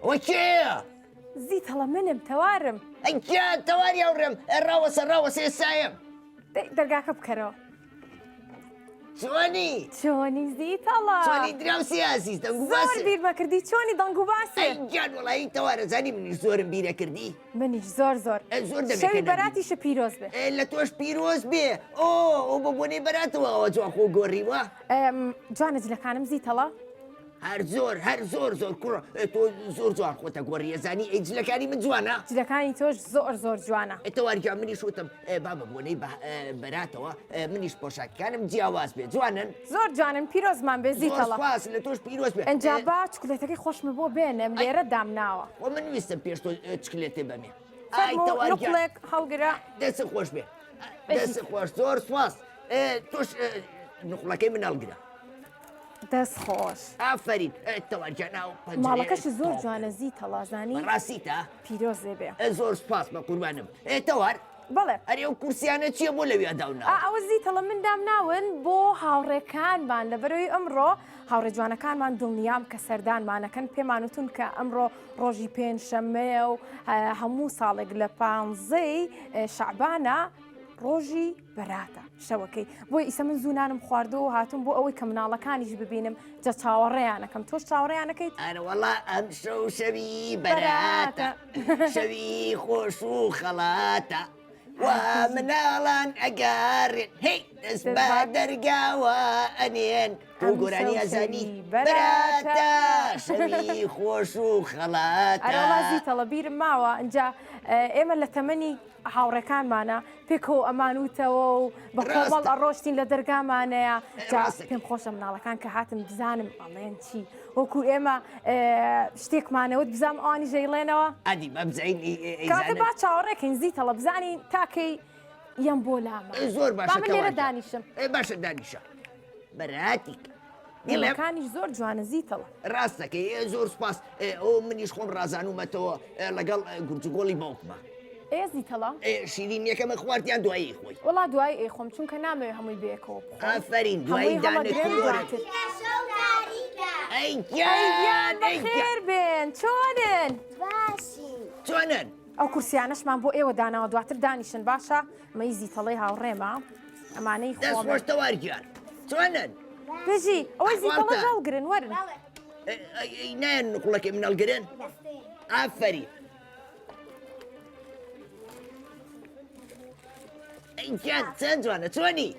ئەوە کێیە؟ زیتەڵە منم تەوارم. ئەی گیان تەواری هاوڕێم ڕاوەسە ڕاوەسە ئێستایم. دەی دەرگاکە بکەرەوە. چۆنی؟ چۆنی زیتەڵە؟ چۆنی دراوسێ ئازیز دەنگ و باس؟ زۆر بیرمە کردی چۆنی دەنگ و باسێ؟ ئەی گیان وەڵایی تەوارە زانی منیش زۆرم بیرە کردی. منیش زۆر زۆر. زۆر دەمێکە شەوی بەراتیشە پیرۆز بێ. لە تۆش پیرۆز بێ. ئۆ ئۆ بە بۆنەی بەراتەوە ئەوە جوان خۆ گۆڕیوە. جوانە جلەکانم زیتەڵە؟ هەر زۆر هەر زۆر زۆر کوڕە تۆ زۆر جوان خۆتە گۆڕی ئەزانی ئەی جلەکانی من جوانە جلەکانی تۆش زۆر زۆر جوانە تەوارگیان منیش وتم با بە بۆنەی بەراتەوە منیش پۆشاکەکانم جیاواز بێ جوانن زۆر جوانن پیرۆزمان بێ زیتەڵە سپاس لە تۆش پیرۆز بێ ئەنجا با چکلێتەکەی خۆشمە بۆ بێنم لێرە دامناوە وە من ویستم پێش تۆ چکلێتێ بەمێ ئای تەوارگیان هەڵگرە دەست خۆش بێ دەست خۆش زۆر سپاس تۆش نوقڵەکەی من هەڵگرە دەست خۆش. ئافەرین تەوار گیان ئاو پەنجەرەیە ماڵەکەشی زۆر تەواو جوانە زیتەڵا زانی ڕاستیتە پیرۆزێ بێ. زۆر سوپاس بە قوربانم ئێ تەوار بەڵێ. ئەرێ ئەو کورسیانە چییە بۆ لەویا داوناوە؟ ئا ئەوە زیتەڵە من دامناون بۆ هاوڕێکانمان لەبەرەوەی ئەمڕۆ هاوڕێ جوانەکانمان دڵنیام کە سەردانمانەکەن پێمان وتون کە ئەمڕۆ ڕۆژی پێنجشەممەیە و هەموو ساڵێک لە پانزەی شەعبانە ڕۆژی بەراتە شەوەکەی بۆی ئیسە من زوو نانم خواردووە و هاتووم بۆ ئەوەی کە مناڵەکانیش ببینم جا چاوەڕێیانەکەم تۆش چاوەڕێیانەکەیت؟ ئەرەوەڵا ئەمشەو شەوی بەراتە شەوی خۆش و خەڵاتە وا مناڵان ئەگەڕێن هەی دەست بە دەرگاوە ئەنێن تۆ گۆرانی ئەزانی بەراتە شەوی خۆش و خەڵاتە ئەرەوەڵا زیتەڵە بیرم ماوە ئینجا ئێمە لە تەمەنی هاوڕێکانمانە پێکەوە ئەمانوتەوە و بە کۆمەڵ ئەڕۆشتین لە دەرگامانەیە پێم خۆشە مناڵەکان کە هاتم بزانم ئەڵێن چی وەکو ئێمە شتێکمانەوت بزانم ئەوانی ژەیڵێنەوە ئەدی بەبزین کاتە با چاوەڕێکین زیتەڵە بزانین تاکەی یەم بۆ لامە زۆر باشە لێرە دانیشم باشە دانیشە بەراتیک دیڵەکانیش زۆر جوانە زیتەڵە. ڕاست دەکەی زۆر سوپاس ئەو منیش خۆم ڕازانومەتەوە لەگەڵ گورجگۆڵی باوکمە. ئێ زیتەڵە؟ شیرینیەکەمە خوارد یان دوایی خۆی؟ وەڵا دوایی ئەیخۆم چونکە نامەوێ هەمووی بەیەکەوە بخۆم. ئافەرین دوایی دانە کلۆرە. ئەی گیان بەخێر بێن چۆنن؟ باشین. چۆنن؟ ئەو کورسیانەشمان بۆ ئێوە داناوە دواتر دانیشن باشە مەی زیتەڵەی هاوڕێمە. ئەمانەی دەست خۆش تەوار گیان چۆنن؟ بژی ئەوەی زیتەڵە هەڵگرن وەرن. نایەن نقڵەکەی من هەڵگرن؟ ئافەرین. گیان چەند جوانە چۆنی؟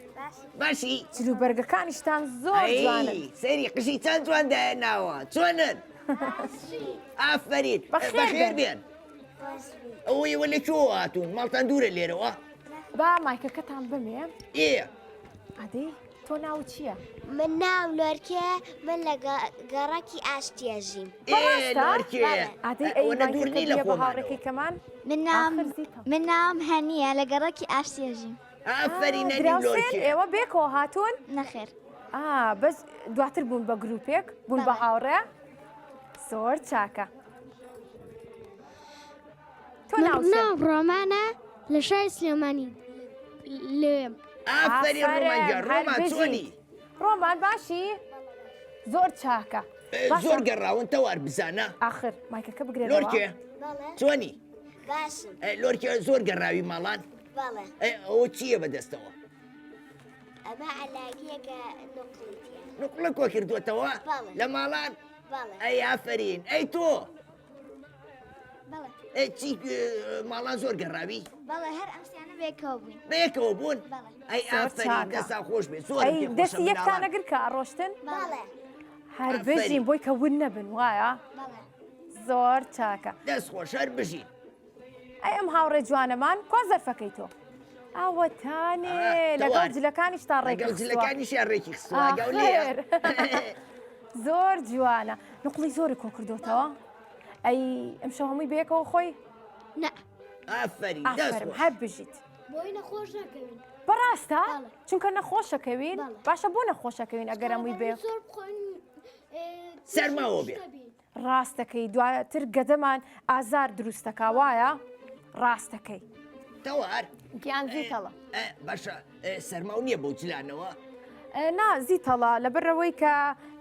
باشی؟ جلوبەرگەکانیشتان زۆر جوانن. سەیری قژی چەند جوان دایەناوە چۆنن؟ ئافەرین بەخێر بێن. ئەوە ئێوە لە کوێوە هاتوون ماڵتان دوورە لێرەوە؟ با مایکەکەتان بمێ. ئێ. ئەدی تۆ ناوت چییە؟ من ناوم لۆرکێ من لە گەڕەکی ئاشتی ئەژیم. ئێ لۆرکێ ئەدی ئەی ئەوەنە دوور نی لە مایکەکە بە خۆمانەوە. هاوڕێکەی کەمان؟ من ناوم ئاخر زیتە. من ناوم هەنییە لە گەڕەکی ئاشتی ئەژیم. ئافەرین هەنی دراوسێن لۆرکێ. ئێوە بێکەوە هاتوون؟ نەخێر. ئا بەس دواتر بوون بە گروپێک بوون بە بەڵێ. هاوڕێ؟ زۆر چاکە. تۆ من ناوت چیە؟ ناوم ڕۆمانە لە شاری سلێمانی لەوێم. ئافەرین ڕۆمان گیان ئافەرم، هەر ڕۆمان بژیت. چۆنی؟ ڕۆمان باشی؟ زۆر چاکە. باشە. زۆر گەڕاون تەوار بزانە. ئاخر مایکەکە بگرێتەوە. لۆرکێ بەڵێ چۆنی؟ باشم. لۆرکێ زۆر گەڕاوی ماڵان؟ بەڵێ. ئەوە چییە بەدەستەوە؟ ئەمە عەلاگیەکە نوقڵی تیا. نوقڵە کۆ کردووەتەوە؟ بەڵێ. لە ماڵان؟ بەڵێ. ئەی ئافەرین ئەی تۆ؟ بەڵێ. ئەی چی ماڵان زۆر گەڕاوی؟ بەڵێ هەر ئەم سیانە بەیەکەوە بووین. بەیەکەوە بوون؟ بەڵێ. ئەی زۆر ئافەرین چاکە. دەستان خۆش بێ زۆرم ئەی پێ خۆشە دەستی یەکتان مناڵان. ئەگر کە ئەڕۆشتن؟ بەڵێ. هەر ئافەرین. بژین بۆی کە ون نەبن وایە؟ بەڵێ. زۆر چاکە. دەست خۆش هەر بژین. ئەی ئەم هاوڕێ جوانەمان کوا زەرفەکەی تۆ؟ ئەوەتانێ لەگەڵ جلەکانیشتا ڕێکی لەگەڵ جلەکانیشیان ڕێکی خستووە گەولێ. زۆر جوانە نقڵی زۆری کۆ کردوتەوە ئەی ئەمشەو هەمووی بەیەکەوە خۆی؟ نا ئافەرین ئافەرم هەر بژیت. بۆی نەخۆش نەکەوین. بەڕاستە؟ چونکە نەخۆشەکەوین باشە بۆ نەخۆشەکەوین ئەگەر هەمووی بێ زۆر بخۆین سەرماوە بێ. ڕاست دەکەی دواتر گەدەمان ئازار دروست دەکا وایە؟ ڕاست دەکەی. تەوار گیان زیتەڵە. باشە سەرماو نییە بۆ جلانەوە؟ نا زیتەڵا لەبەرئەوەی کە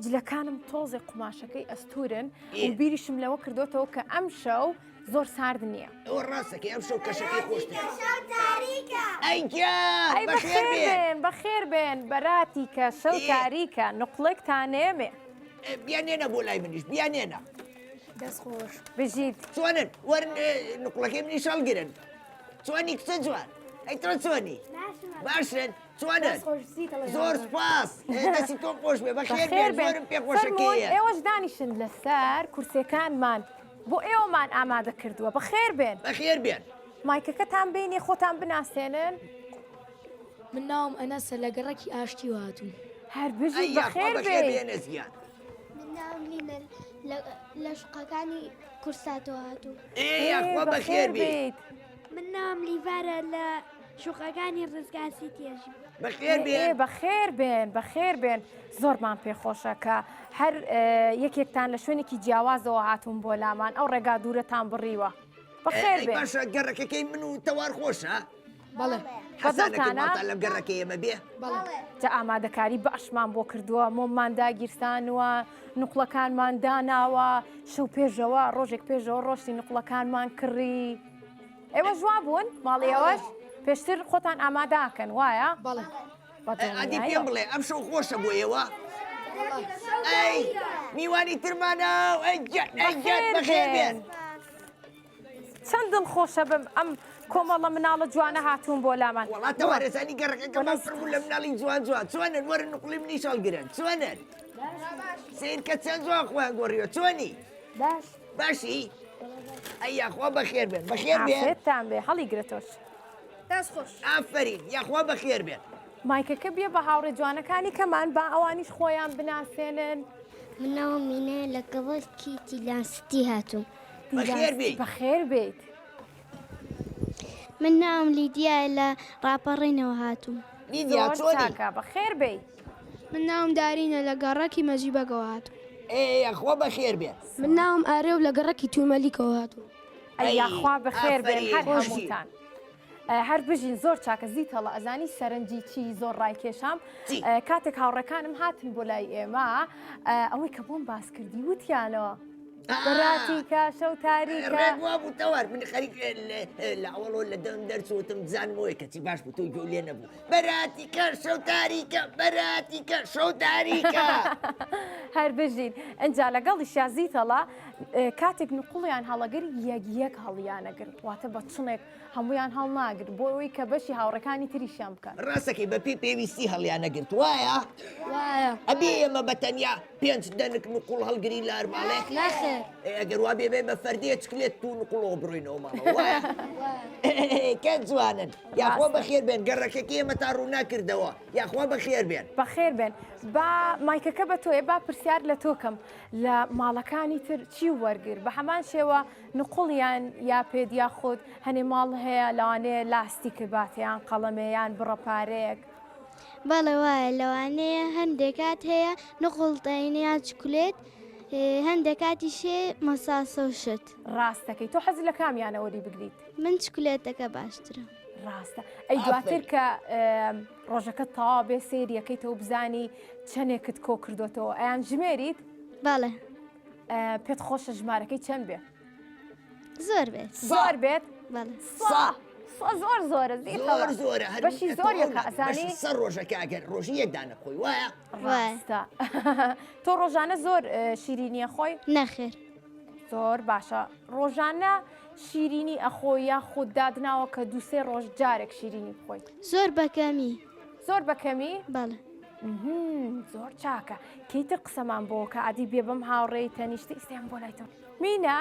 جلەکانم تۆزێ قوماشەکەی ئەستورن و بیریشم لەوە کردوتەوە کە ئەم شەو زۆر سارد نییە. ئەوە ڕاستەکەی ئەم شەو کەشەکەی خۆشترە. شەو تاریکە. ئەی گیان ئەی بەخێر بەخێر بێن. بێن بەخێر بێن بەراتی کە شەو تاریکە نوقڵێکتان نێمێ. بیانێنە بۆ لای منیش بیانێنە. دەست خۆش. بژیت. چۆنن وەرن نوقڵەکەی منیش هەڵگرن. چۆنی کچە جوان؟ ئەی تۆ چۆنی؟ باشن؟ چۆنن؟ زۆر سوپاس دەستی تۆ خۆش بێ بەخێر بێن زۆرم پێ خۆشە فەرموون ئێوەش دانیشن لەسەر کورسیەکانمان بۆ ئێوەمان ئامادە کردووە بەخێر بێن. بەخێر بێن. مایکەکەتان بینی خۆتان بناسێنن. من ناوم ئەنەسە لە گەڕەکی ئاشتیوە هاتووم. هەر بژیت یاخوا بەخێر بەخێر بێی. بێ ئەنەس گیان. من ناوم لینە لە شوقەکانی کورساتەوە هاتووم. ئێ ئێ یاخوا بەخێر بەخێر بێی. بێیت. من ناوم لیڤارە لە شوقەکانی ڕزگار سیتی ئەژیم. بەخێر ئێ بێن. بەخێر بێن بەخێر بێن زۆرمان پێخۆشە کە هەر یەکێکتان لە شوێنێکی جیاوازەوە هاتوون بۆ لامان ئەو ڕێگا دوورەتان بڕیوە بەخێر ئەی بێن. باشە گەڕەکەکەی من و تەوار خۆشە؟ بەڵێ. حەسانەکەی بەدڵتانە؟ ماڵتان لەم گەڕەکەی ئێمە بێ؟ بەڵێ. جا ئامادەکاری باشمان بۆ کردووە مۆممان داگیرسانوە نوقڵەکانمان داناوە شەو پێشەوە ڕۆژێک پێشەوە ڕۆشتی نوقڵەکانمان کڕی. ئێوەش وا بوون؟ ماڵی ئێوەش پێشتر خۆتان ئاماداکەن وایە؟ بەڵێ. ئەدی پێم بڵێ ئەم شەو خۆشە بۆ ئێوە؟ ئەی میوانی ترمانە و ئەی گیان ئەی گیان بەخێر بێن. چەند دڵخۆشە بم ئەم کۆمەڵە مناڵە جوانە هاتوون بۆ لامان. وەڵا تەوارەزانی گەڕەکەکەمان پڕ بوو لە مناڵی جوان جوان چۆنن وەرن نوقڵی منیش هەڵگرن چۆنن سەیر کە چەند جوان خۆیان گۆڕیوە چۆنی باش. باشی ئەی یاخوا بەخێر بێن بەخێر بێن. عافێتتان بێ هەڵیگرە تۆش. دەست خۆش. ئافەرین یاخوا بەخێر بێن. مایکەکە بیە بە هاوڕێ جوانەکانی کەمان با ئەوانیش خۆیان بناسێنن. من ناوم مینایە لە گەڕەکی دیلان ستی هاتووم. بەخێر بێیت. بەخێر بێیت. من ناوم لیدیایە لە ڕاپەڕینەوە هاتووم. لیدیا زۆر چۆنی؟ چاکە بەخێر بێی. من ناوم دارینە لە گەڕەکی مەجیبەگەوە هاتووم. ئێ یاخوا بەخێر بێن. من ناوم ئارێ و لە گەڕەکی تومەلیکەوە هاتووم. ئەی ئەی یاخوا بەخێر بێن ئافەرین هەر خۆشی. هەمووتان. هەر بژین زۆر چاکە زیتەڵە ئەزانی سەرنجی چی زۆر ڕایکێشام چی؟ کاتێک هاوڕێکانم هاتن بۆ لای ئێمە ئەوەی کە بۆم باس کردی وتیانەوە بەراتی کە شەو تاریکە ڕێک وابوو تەوار من خەریک لە ئەوەڵەوە لە دەم دەرچووتم بزانمەوەی کەچی باش بوو تۆ گوێ لێ نەبوو بەراتی کە شەو تاریکە بەراتی کە شەو تاریکە هەر بژین ئەجا لەگەڵیشیا زیتەڵە کاتێک نقوڵیان هەڵەگر یەک یەک هەڵیانەگر واتە بە چڵێک هەموویان هەڵناگرت بۆ ئەوەی کە بەشی هاوڕێکانی تریشیان بکەن. ڕاستەکەی بە پێی پێویستی هەڵیانەگرت وایە؟ وایە. ئەبێ ئێمە بە تەنیا پێنج دەنک نوقوڵ هەڵگرین لە هەر ماڵێک؟ نەخێر. ئێ ئەگەر وا بێ بێ بە فەردێ چکلێت و نوقوڵەوە بڕۆینەوە ماڵەوە وایە؟ وایە. کە جوانن. یاخوا ڕاستە. بەخێر بێن گەڕەکەکەی ئێمەتان ڕووناک کردەوە. یاخوا بەخێر بێن. بەخێر بێن. با مایکەکە بە تۆیە با پرسیار لە تۆ کەم لە ماڵەکانی تر چی وەرگر؟ بە هەمان شێوە نقوڵیان یا پێت یاخود هەنێ ماڵ هەیە لەوانەیە لاستیکت باتێ یان قەڵەمێ یان بڕە پارەیەک. بەڵێ وایە لەوانەیە هەندێک کات هەیە نقوڵ دەین یان چکلێت هەندێک کاتیش هەیە مەساسە و شت. ڕاست دەکەی تۆ حەزت لە کامیانە وەری بگریت؟ من چکلێتەکە باشترە. ڕاستە ئەی دواتر کە ڕۆژەکە تەواو بێ سەیریەکەیتەوە بزانی چەندێکت کۆ کردوتەوە ئەیان ژمێریت؟ بەڵێ. پێت خۆشە ژمارەکەی چەند بێ؟ زۆر بێت. زۆر بێت؟ بەڵێ. سا سا زۆر زۆرە زۆر زۆرە هەر بەشی زۆر یەکە ئەزانی سەر ڕۆژەکە ئەگەر ڕۆژی یەک دانە بخۆی وایە؟ ڕاستە تۆ ڕۆژانە زۆر شیرینیە خۆی؟ نەخێر. زۆر باشە ڕۆژانە شیرینی ئەخۆی یاخود دادناوە کە دووسێ ڕۆژ جارێک شیرینی بخۆی؟ زۆر بەکەمی. زۆر بەکەمی؟ بەڵێ. زۆر چاکە کەی تر قسەمان بۆ کە ئادی بێ بەم هاوڕێی تەنیشتی ئیستیان بۆ لای تۆ مینا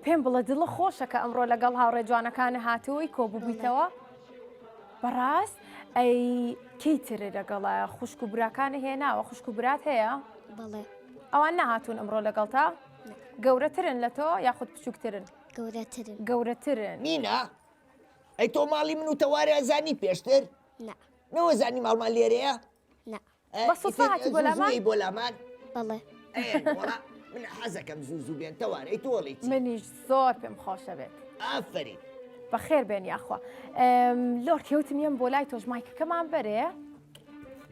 پێم بڵێ دڵە خۆشە کە ئەمڕۆ لەگەڵ هاوڕێ جوانەکانە هاتووی کۆبووبیتەوە بەڕاست ئەی کەی تر لەگەڵە خوشک و براکانە هێناوە خوشک و برات هەیە بەڵێ ئەوان نەهاتوون ئەمڕۆ لەگەڵتا گەورەترن لە تۆ یاخود بچووکترن گەورەترن گەورەترن مینا ئەی تۆ ماڵی من و تەوارە ئەزانی پێشتر نا نەوەزانی ماڵمان لێرەیە؟ نا. بە سوتفە هاتی بۆ لامان؟ زوو بۆ لامان؟ بەڵێ. وەڵا من حەزەکەم زوو زوو بێن تەوار ئەی تۆ ئەڵێی چی؟ منیش زۆر پێم خۆشە بێت. ئافەرین. بەخێر بێن یاخوا. لۆرکێ وتم یەم بۆ لای تۆش مایکەکەمان بەرێ.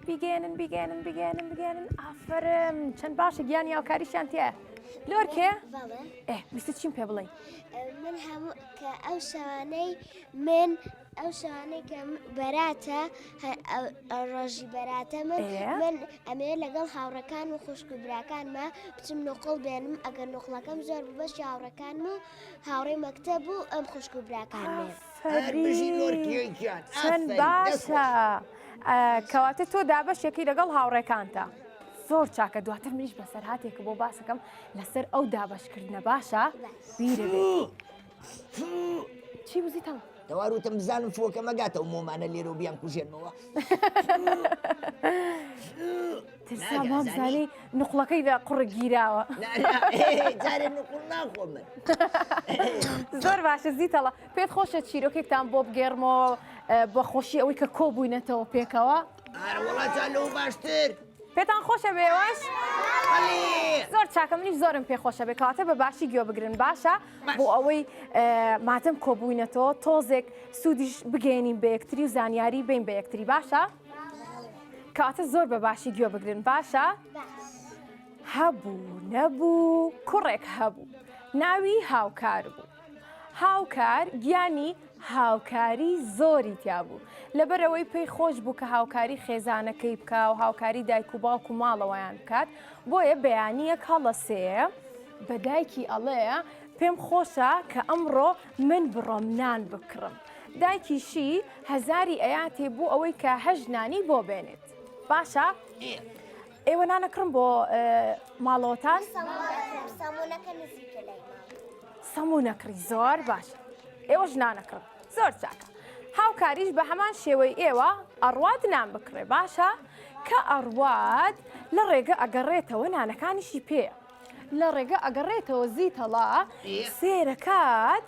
بیگەێنن بیگەێنن بیگەێنن بیگەێنن ئافرم چەند باشە گیانی هاوکاریشیان تێ لۆرکێ ئێ ویستت چیم پێ بڵێ من هەموو کە ئەو شەوانەی من ئەو شەوانەی کە بەراتە ڕۆژی بەراتە من من ئەمێ لەگەڵ هاوڕەکان و خوشک و براکانمە بچم نقڵ بێنم ئەگەر نقڵەکەم زۆر بوو بەشی هاوڕەکانم و هاوڕێی مەکتەب و ئەم خوشک و براکانمێ. چەند باشە کەواتە تۆ دابەشێکی لەگەڵ هاوڕێکانتە زۆر چاکە دواتر منیش بەسەرهاتێکە بۆ باسەکەم لەسەر ئەو دابەشکردنە باشە بیرە چی بزیتەوە دەوار وتم بزانم فۆکە مەگاتەوە مۆمانە لێرە و بیان کوژێنمەوە ترسا مامزانی نقڵەکەی لە قوڕگ گیراوە جارێ نقڵ ناخۆم من زۆر باشە زیتەڵە پێت خۆشە چیرۆکێکتان بۆ بگێڕمەوە بە خۆشی ئەوەی کە کۆ بووینەتەوە پێکەوە ئارە وەڵا جا لەو باشتر پێتان خۆشە بێوەش زۆر چاکە منیش زۆرم پێ خۆشە بێ کەواتە بە باشی گوێ بگرن باشە بۆ ئەوەی مادەم کۆبووینەتەوە تۆزێک سوودیش بگەێنین بە یەکتری و زانیاری بین بە یەکتری باشە کەواتە زۆر بە باشی گوێ بگرن باشە؟ هەبوو نەبوو کوڕێک هەبوو ناوی هاوکار بوو. هاوکار گیانی هاوکاری زۆری تیا بوو لەبەرەوەی پێی خۆش بوو کە هاوکاری خێزانەکەی بکە و هاوکاری دایک و باوک و ماڵەوەیان بکات بۆیە بەیانیەک هەڵەسێ بە دایکی ئەڵێ پێم خۆشە کە ئەمڕۆ من بڕۆم نان بکڕم دایکیشی هەزاری ئەیاتێ بۆ ئەوەی کە هەشت نانی بۆ بێنێت باشە ئێوە نانەکڕم بۆ ماڵەوەتان سەمونەکڕی زۆر باش ئێوەش نانەکڕن زۆر چاکە هاوکاریش بە هەمان شێوەی ئێوە ئەڕوات نان بکڕێ باشە کە ئەڕوات لە ڕێگە ئەگەڕێتەوە نانەکانیشی پێیە لە ڕێگە ئەگەڕێتەوە زیتەڵا سێرەکات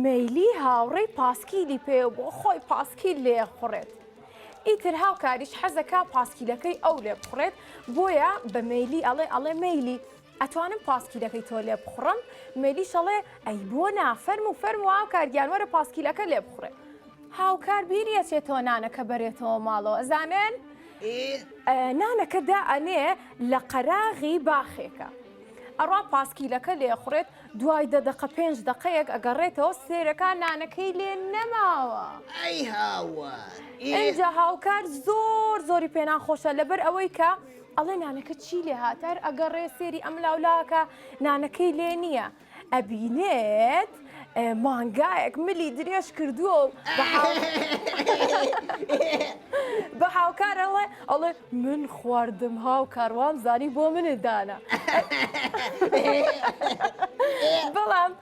مەیلی هاوڕێی پاسکیلی پێ بۆ خۆی پاسکیل لێ خوڕێت. ئیتر هاوکاریش حەزەکا پاسکیلەکەی ئەو لێ بخڕێت بۆیە بە مەیلی ئەڵێ ئەڵێ مەیلی ئەتوانم پاسکیلەکەی تۆ لێ بخڕم مەیلیش ئەڵێ ئەی بۆ نا فەرموو فەرموو هاوکار گیان وەرە پاسکیلەکە لێ بخڕێ هاوکار بیری ئەچێتەوە نانەکە بەرێتەوە ماڵەوە ئەزانن نانەکە دائەنێ لە قەراغی باخێکە ئەڕا پاسکیلەکە لێخوڕێت دوای دە دەقە پێنج دەقەیەک ئەگەڕێتەوە سێرەکە نانەکەی لێ نەماوە. ئەی هاوار. ئینجا هاوکار زۆر زۆری پێناخۆشە لەبەر ئەوەی کە ئەڵێ نانەکە چی لێ هات هەر ئەگەڕێ سێری ئەملاولاکە نانەکەی لێ نییە. ئەبینێت مانگایەک ملی درێژ کردووە و بە هاوکار ئەڵێ ئەڵێ من خواردم هاوکار وام زانی بۆ منت دانا بەڵام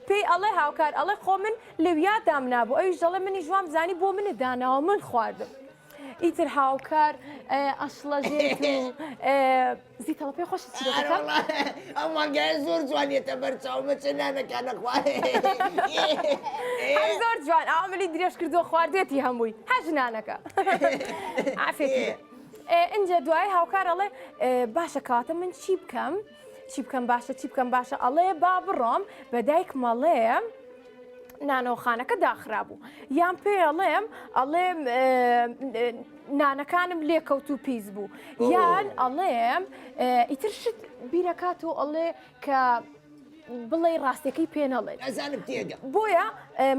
پێی ئەڵێ هاوکار ئەڵێ خۆ من لەویا دامنابوو ئەویش دەڵێ منی ژوام زانی بۆ منت داناوە من خواردم ئیتر هاوکار ئەشڵەژێت و زیتەڵە پێ خۆشە چیرۆکەکە؟ ئەو مانگایە زۆر جوانیەتە بەر چاومە چە نانەکانە خوارێ هەر زۆر جوان ئەو ملی درێژ کردووە خواردێتی هەمووی هەر نانەکە عافێتی ئینجا دوای هاوکار ئەڵێ باشە کەواتە من چی بکەم چی بکەم باشە چی بکەم باشە ئەڵێ با بڕۆم بە دایکم ئەڵێم نانەوەخانەکە داخرابوو یان پێ ئەڵێم ئەڵێم نانەکانم لێکەوت و پیس بوو یان ئەڵێم ئیتر شت بیرەکات و ئەڵێ کە بڵێ ڕاستەکەی پێ نەڵێت ئەزانم تێگە بۆیە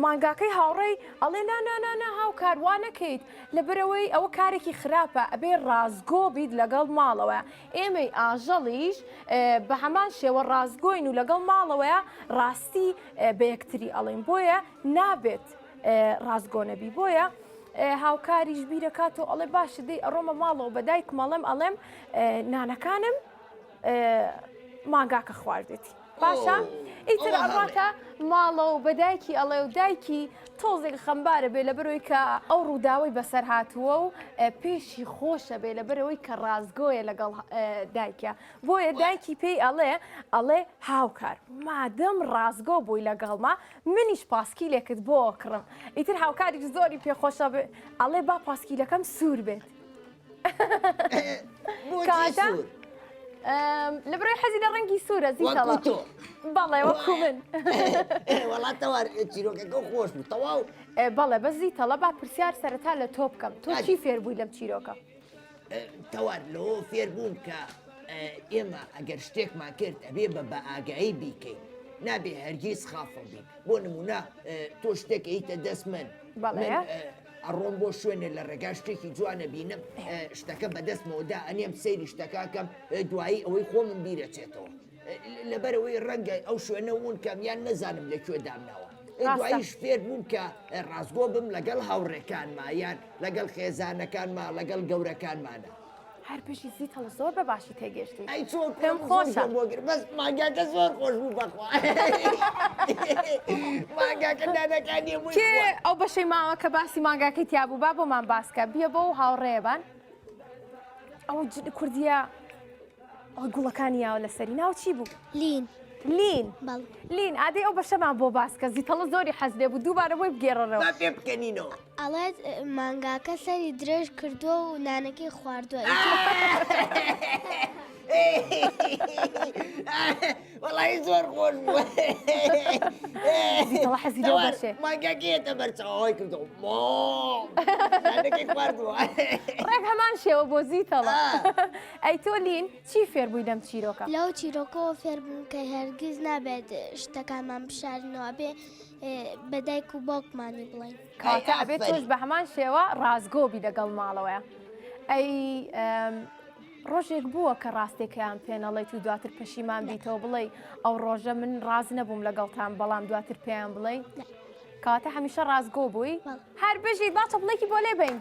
مانگاکەی هاوڕێی ئەڵێ نا نا نا نا هاوکار وا نەکەیت لەبەرەوەی ئەوە کارێکی خراپە ئەبێ ڕاستگۆ بیت لەگەڵ ماڵەوە ئێمەی ئاژەڵیش بە هەمان شێوە ڕاستگۆین و لەگەڵ ماڵەوەیە ڕاستی بە یەکتری ئەڵێن بۆیە نابێت ڕاستگۆ نەبی بۆیە هاوکاریش بیرەکاتەوە ئەڵێ باشە دەی ئەڕۆمە ماڵەوە بە دایکم ئەڵێم ئەڵێم نانەکانم مانگاکە خواردێتی باشە ئیتر ئەڕاتە ماڵەوە بە دایکی ئەڵێ و دایکی تۆزێک خەمبارە بێ لەبەرەوەی کە ئەو ڕووداوەی بەسەر هاتووە و پێشی خۆشە بێ لەبەرەوەی کە ڕاستگۆیە لەگەڵ دایکە بۆیە دایکی پێی ئەڵێ ئەڵێ هاوکار مادەم ڕاستگۆ بووی لەگەڵما منیش پاسکیلێکت بۆ کڕم ئیتر هاوکاریش زۆری پێخۆشە بێ ئەڵێ با پاسکیلەکەم سوور بێت کاتە؟ لە برۆی حەزی لە ڕەنگی سوورە زیتەڵە تۆ بەڵێ وەکو من وەڵا تەوار چیرۆکەکە خۆش بوو تەواو بەڵێ بەس زیتەڵە با پرسیار سەرەتا لە تۆ بکەم تۆ چی فێر بووی لەم چیرۆکە؟ تەوار لەوە فێر بووم کە ئێمە ئەگەر شتێکمان کرد ئەبێ بە بە ئاگایی بیکەین نابێ هەرگیز خافڵ بین بۆ نمونە تۆ شتێک ئەیتە دەست من بەڵێ ئەڕۆم بۆ شوێنێ لە ڕێگا شتێکی جوانە بینم شتەکە بەدەستمەوەدا ئەنێم سەیری شتەکەکەم دوایی ئەوەی خۆمم بیرەچێتەوە لەبەرەوەی ڕەنگە ئەو شوێنە ون کەم یان نەزانم لە کوێ دامناوە دواییش فێر بووم کە ڕاستگۆ بم لەگەڵ هاوڕێکانما یان لەگەڵ خێزانەکانما لەگەڵ گەورەکانمانە. هەر بژی زیتەڵ زۆر بە باشی تێگەشتی ئەی چۆن پێم خۆشە بۆ گر بەس مانگاکە زۆر خۆش بوو بەخوا مانگاکە دانەکانی بوو کێ ئەو بەشەی ماوە کە باسی مانگاکەی تیا بوو با بۆمان باسکە بیە بۆ و هاوڕێبان ئەو کوردیە ئەو گوڵەکانی یاوە لەسەری ناو چی بوو؟ لین. لین. بەڵێ. لین ئادەی ئەو بەشەمان بۆ باس کە زیتەڵە زۆری حەز لێ بوو دووبارە بۆی بگێڕەرەوە. با پێ بکەنینەوە. ئەڵێت مانگاکە سەری درێژ کردووە و نانەکەی خواردووە. وەڵی زۆر خۆش بوو. زیتەڵە حەزی لەو بەشێ. مانگاکە یەتە بەر چاوەی کردەوە. مۆ. نانەکەی خواردووە. ڕێک هەمان شێوە بۆ زیتەڵە. ئەی تۆ لین چی فێر بووی لەم چیرۆکە؟ لەو چیرۆکەوە فێر بووم کە هەرگیز نابێت شتەکانمان بشارینەوە ئەبێ بە دایک و باوکمانی بڵێین. کەواتە ئەبێت تۆش بە هەمان شێوە ڕاستگۆ بی لەگەڵ ماڵەوەیە. ئەی ڕۆژێک بووە کە ڕاستێکیان پێ نەڵێیت و دواتر پەشیمان بیتەوە بڵێی ئەو ڕۆژە من ڕاست نەبووم لەگەڵتان بەڵام دواتر پێیان بڵێی؟ کەواتە هەمیشە ڕاستگۆ بووی؟ هەر بژیت با چەپڵێکی بۆ لێ بەین.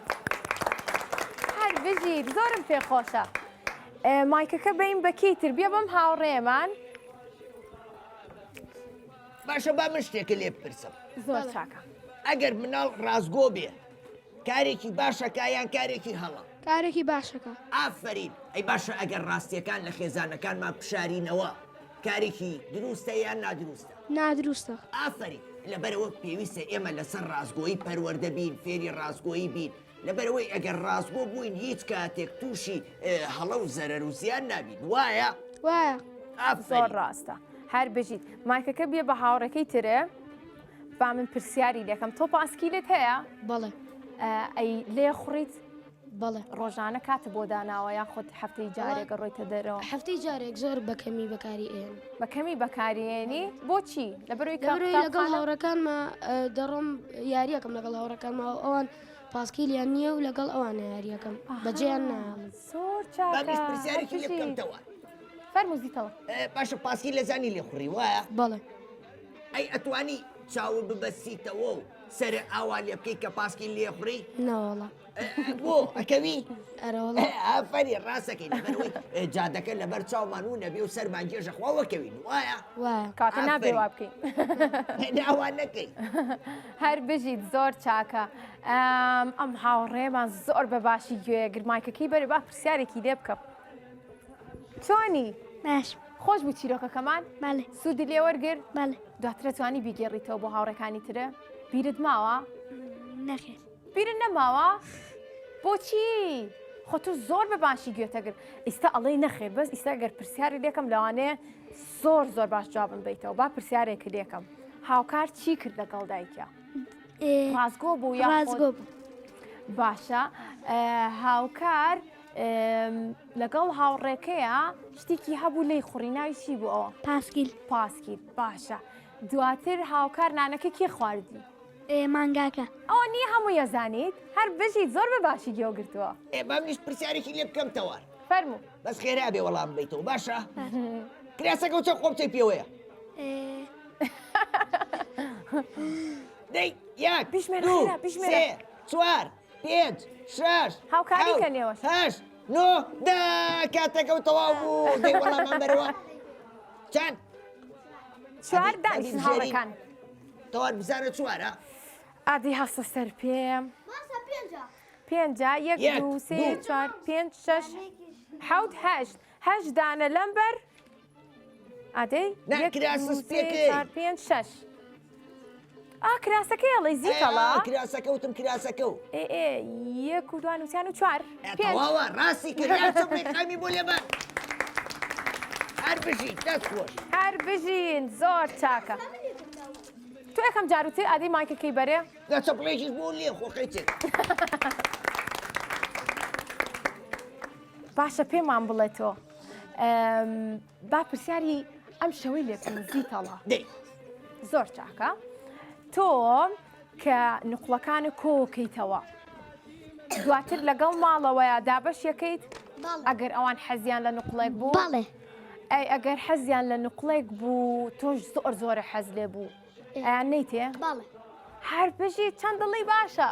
هەر بژیت زۆرم پێ خۆشە. مایکەکە بین بە کێی تر بیە بەم هاوڕێمان. باشە با من شتێکە لێ بپرسم. زۆر چاکە. ئەگەر مناڵ ڕاستگۆ بێ کارێکی باشەکە یان کارێکی هەڵە؟ کارێکی باشەکە. ئافەرین ئەی باشە ئەگەر ڕاستیەکان لە خێزانەکانمان بشارینەوە کارێکی دروستە یان نادروستە؟ نادروستە. ئافەرین لەبەرئەوە پێویستە ئێمە لەسەر ڕاستگۆیی پەروەردە بین فێری ڕاستگۆیی بین لەبەرئەوەی ئەگەر ڕاستگۆ بووین هیچ کاتێک تووشی هەڵە و زەرەر و زیان نابین وایە؟ وایە. زۆر ئافەرین. ڕاستە هەر بژیت. مایکەکە بیە بە هاوڕێکەی ترێ با من پرسیاری لێکەم تۆ پاسکیلت هەیە؟ بەڵێ. ئەی لێ خوڕیت؟ بەڵێ. ڕۆژانە کاتت بۆ داناوە یاخود هەفتەی جارێک ڕۆیتە دەرەوە؟ هەفتەی جارێک زۆر بە کەمی بەکاری ئێنم. بە کەمی بەکاری ئێنی بۆچی؟ لەبەرەوەی کە لەبەرەوەی لەگەڵ قوتابخانە هاوڕێکانما دەڕۆم یاریەکەم لەگەڵ هاوڕێکانما و ئەوان پاسکیلیان نییە و لەگەڵ ئەوان یاریەکەم بەجێیان نایەڵم. زۆر با چاکە منیش هەر پرسیارێکی لێ بکەم بژیت. تەوار. فەرموو زیتەوە. باشە پاسکیل لەزانی لێ خوڕی وایە؟ بەڵێ. ئەی ئەتوانی چاوت ببەستیتەوە و سەرە ئاوا لێ بکەی کە پاسکیل لێ خوڕی؟ نەوەڵا. بۆ ئەکەوی؟ ئەرەوەڵا. ئافەرین ڕاستەکەی لەبەرئەوەی جادەکە لەبەر چاومان و نەبێ و سەرمان گێژە خوا وەکەوین وایە؟ وایە. کەواتە نابێ ئافەرین. وا بکەین. نا وا نەکەی. هەر بژیت زۆر چاکە. ئەم هاوڕێمان زۆر بە باشی گوێ گرت مایکەکەی بەرێ با پرسیارێکی لێ بکەم. چۆنی؟ باش. خۆش بوو چیرۆکەکەمان؟ بەڵێ. سوودی لێ وەرگرت؟ بەڵێ. دواتر توانی بیگێڕیتەوە بۆ هاوڕێکانی ترە؟ بیرت ماوە؟ نەخێر. بیرت نەماوە؟ بۆچی؟ خۆ تۆ زۆر بە باشی گوێتەگر ئیستا ئەڵێی نەخێر بەس ئیستا گەر پرسیاری لێکەم لەوانەیە زۆر زۆر باش جوابم بیتەوە با پرسیارێک لێکەم هاوکار چی کرد لەگەڵ دایکە ڕاستگۆ بوو یا ڕاستگۆ بوو باشە هاوکار لەگەڵ هاوڕێکەیە شتێکی هەبوو لی خوڕی ناوی چی بوو ئەوە پاسکیل پاسکیل باشە دواتر هاوکار نانەکە کێ خواردی ئێ مانگاکە. ئەوە نیە هەمووی ئەزانیت؟ هەر بژیت زۆر بە باشی گوێو گرتووە. ئێ با منیش پرسیارێکی لێ بکەم تەوار. فەرموو. بەس خێرا بێ وەڵام بەیتەوە باشە؟ کراسەکە و چەند قۆپچەی پێوەیە؟ دەی یەک بیژمێرە دوو خێرا بیژمێرە. سێ چوار پێنج شەش هاوکاری حەوت کە نێوەش. هەشت نۆ دە کاتەکە و تەواو بوو دەی وەڵامان بەرەوە چەند چوار ئەبی- ئەبی دانیشن بژێری. هاوڕێکان. تەوار بزانە چوارە. ئادی هەستە سەر پێم. پێنجە یەک یەک، دوو سێ دوو. چوار پێنج شەش حەوت هەشت هەشت دانە لەمبەر ئادەی نا، یەک کراسە دوو سێ سپیەکەی. چوار پێنج شەش ئا کراسەکەی ئەڵێی زیتەڵا ئێ، کراسەکە وتم کراسەکە و ئێ ئێ یەک و دوان و سیان و چوار ئێ، پێنج تەواوە ڕاستی کرد یا چەپڵی قامی بۆ لێبان. هەر بژی دەست خۆش. هەر بژین زۆر چاکە. تۆ یەکەم جار وتی ئادەی مایکەکەی بەرێ. دە چەپڵێکیش بۆ لێ خۆ قەیچێک. باشە پێمان بڵێ تۆ با پرسیاری ئەم شەوەی لێ بکەین زیتەڵە. دەی. زۆر چاکە. تۆ کە نوقڵەکانت کۆکەیتەوە دواتر لەگەڵ ماڵەوەیە دابەش یەکەیت ئەگەر ئەوان حەزیان لە نوقڵێک بوو بەڵێ ئەی ئەگەر حەزیان لە نوقڵێک بوو تۆش زۆر زۆرە حەز لێ بوو ئەیان نەیتێ بەڵێ هەر بژی چەند دڵی باشە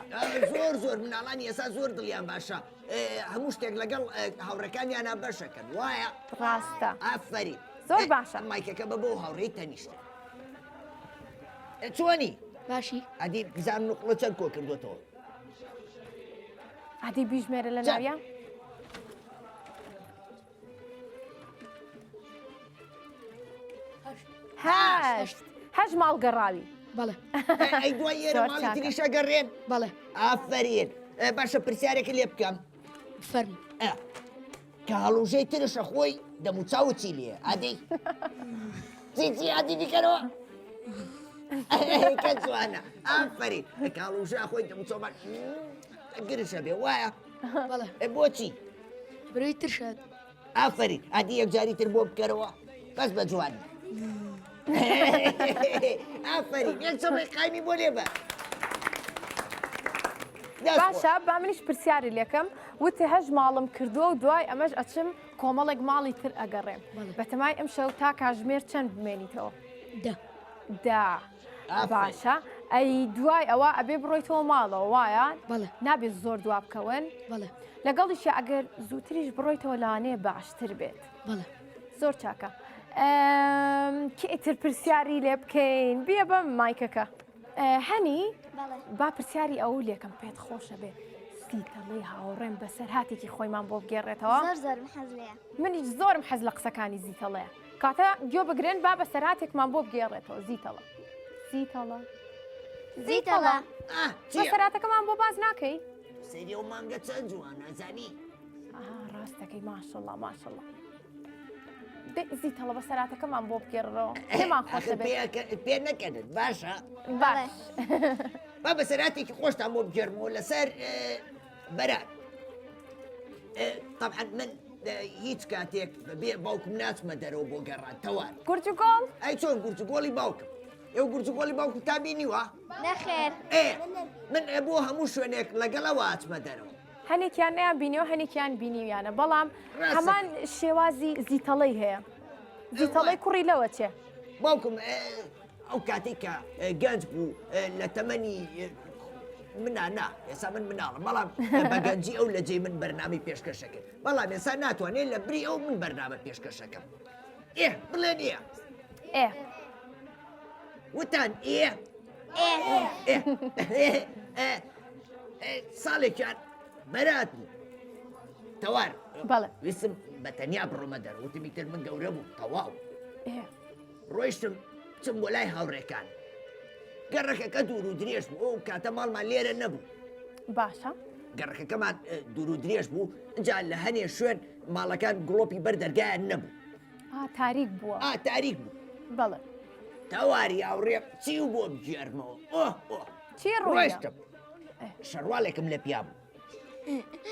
زۆر زۆر مناڵانی ئێستا زۆر دڵیان باشە هەموو شتێک لەگەڵ هاوڕەکانیانە بەشەکەن وایە ڕاستە ئافەری زۆر باشە مایکەکە بە بۆ هاوڕێی تەنیشتە چۆنی؟ باشی. ئەدی بزانم نوقڵە چەند کۆ کردوەتەوە. ئەدی بیژمێرە لە ناویا. هەشت هەشت ماڵ گەڕاوی. بەڵێ. ئەی دوای ئێرە ماڵی تریشە گەڕێن؟ بەڵێ. ئافەرین. باشە پرسیارێکی لێ بکەم. فەرموو. کە هەڵوژەی ترشە خۆی دەموچاوت چی لێ ئادەی چی چی ئادی بیکەرەوە کە جوانە ئافەرین کە هەڵوژە خۆی دەموچاومان گرشە بێ وایە بەڵێ بۆچی برۆی ترشە ئافەرین ئادی یەکجاری تر بۆ بکەرەوە بەس بە جوانی ئافەرین یەک چەمەی قایمی بۆ لێ بە باشە با منیش پرسیاری لێکەم وتی هەش ماڵم کردووە و دوای ئەمەش ئەچم کۆمەڵێک ماڵی تر ئەگەڕێم بەتەمای ئەم شەو تا کاژمێر چەند بمێنیتەوە دە دا باشە ئەی دوای ئەوە ئەبێ بڕۆیتەوە ماڵەوە وایە بەڵێ نابێت زۆر دوا بکەون بەڵێ لەگەڵیشە ئەگەر زووتریش بڕۆیتەوە لەوانەیە باشتر بێت بەڵێ زۆر چاکە کێ تر پرسیاری لێ بکەین بیە بەم مایکەکە هەنی با پرسیاری ئەو لێکم پێت خۆشە بێ سیتەڵی هاوڕێم بەسەرهاتێکی خۆیمان بۆ بگێڕێتەوە زۆر زۆرم حەز لێیە منیش زۆرم حەز لە قسەکانی زیتەڵەیە کاتە گوێ بگرن با بەسەرهاتێکمان بۆ بگێڕێتەوە زیتەڵە زیتەڵە زیتەڵە بەسەراتەکەمان بۆ باز ناکەی سەیری ئەو مانگە چەند جوانە زانی ڕاستەکەی ماشەڵڵا ماشەڵڵا زیتەڵە بەسەراتەکەمان بۆ بگێڕەوە پێمان خۆشە پێ نەکەنن باشە باش با بەسەراتێکی خۆشتان بۆ بگێڕمەوە لەسەر بەرات طبعا من هیچ کاتێک بەبێ باوکم ناچمە دەرەوە بۆ گەڕان تەوار گورج و گۆڵ ئەی چۆن گورج و گۆڵی باوکم ئێوە گورج و گۆڵی باوکم تا بینیوە نەخێر ئێ من بۆ هەموو شوێنێک لەگەڵەوە ئەچمە دەرەوە هەنێکیان نەیان بینیوە هەنێکیان بینیویانە بەڵام هەمان شێوازی زیتەڵەی هەیە زیتەڵەی کوڕی لەوە چێ باوکم ئەو کاتێک کە گەنج بوو لە تەمەنی منا نا ئێسا من مناڵم بەڵام بە گەنجی ئەو لە جێی من بەرنامی پێشکەشەکرد بەڵام ئێسا ناتوانێت لە بری ئەو من بەرنامە پێشکەشەکەم ئێ بڵێن ئێ ئێ وتان ئێ ساڵێکیان بەرات بوو تەوار بەڵێ ویستم بە تەنیا بڕۆمە دەر وتم ئیتر من گەورە بوو تەواو ڕۆیشتم چم بۆ لای هاوڕێکان گەڕەکەکە دوور و درێژ بوو ئەو کاتە ماڵمان لێرە نەبوو باشە گەڕەکەکەمان دوور و درێژ بوو جا لە هەنێ شوێن ماڵەکان گڵۆپی بەر دەرگایان نەبوو تاریک بووە ئا تاریک بوو بەڵێ تەواری هاوڕێ چی و بۆ بگێرمەوە ئۆه ئۆه چی ڕۆیشتم شەڕواڵێکم لە پیا بوو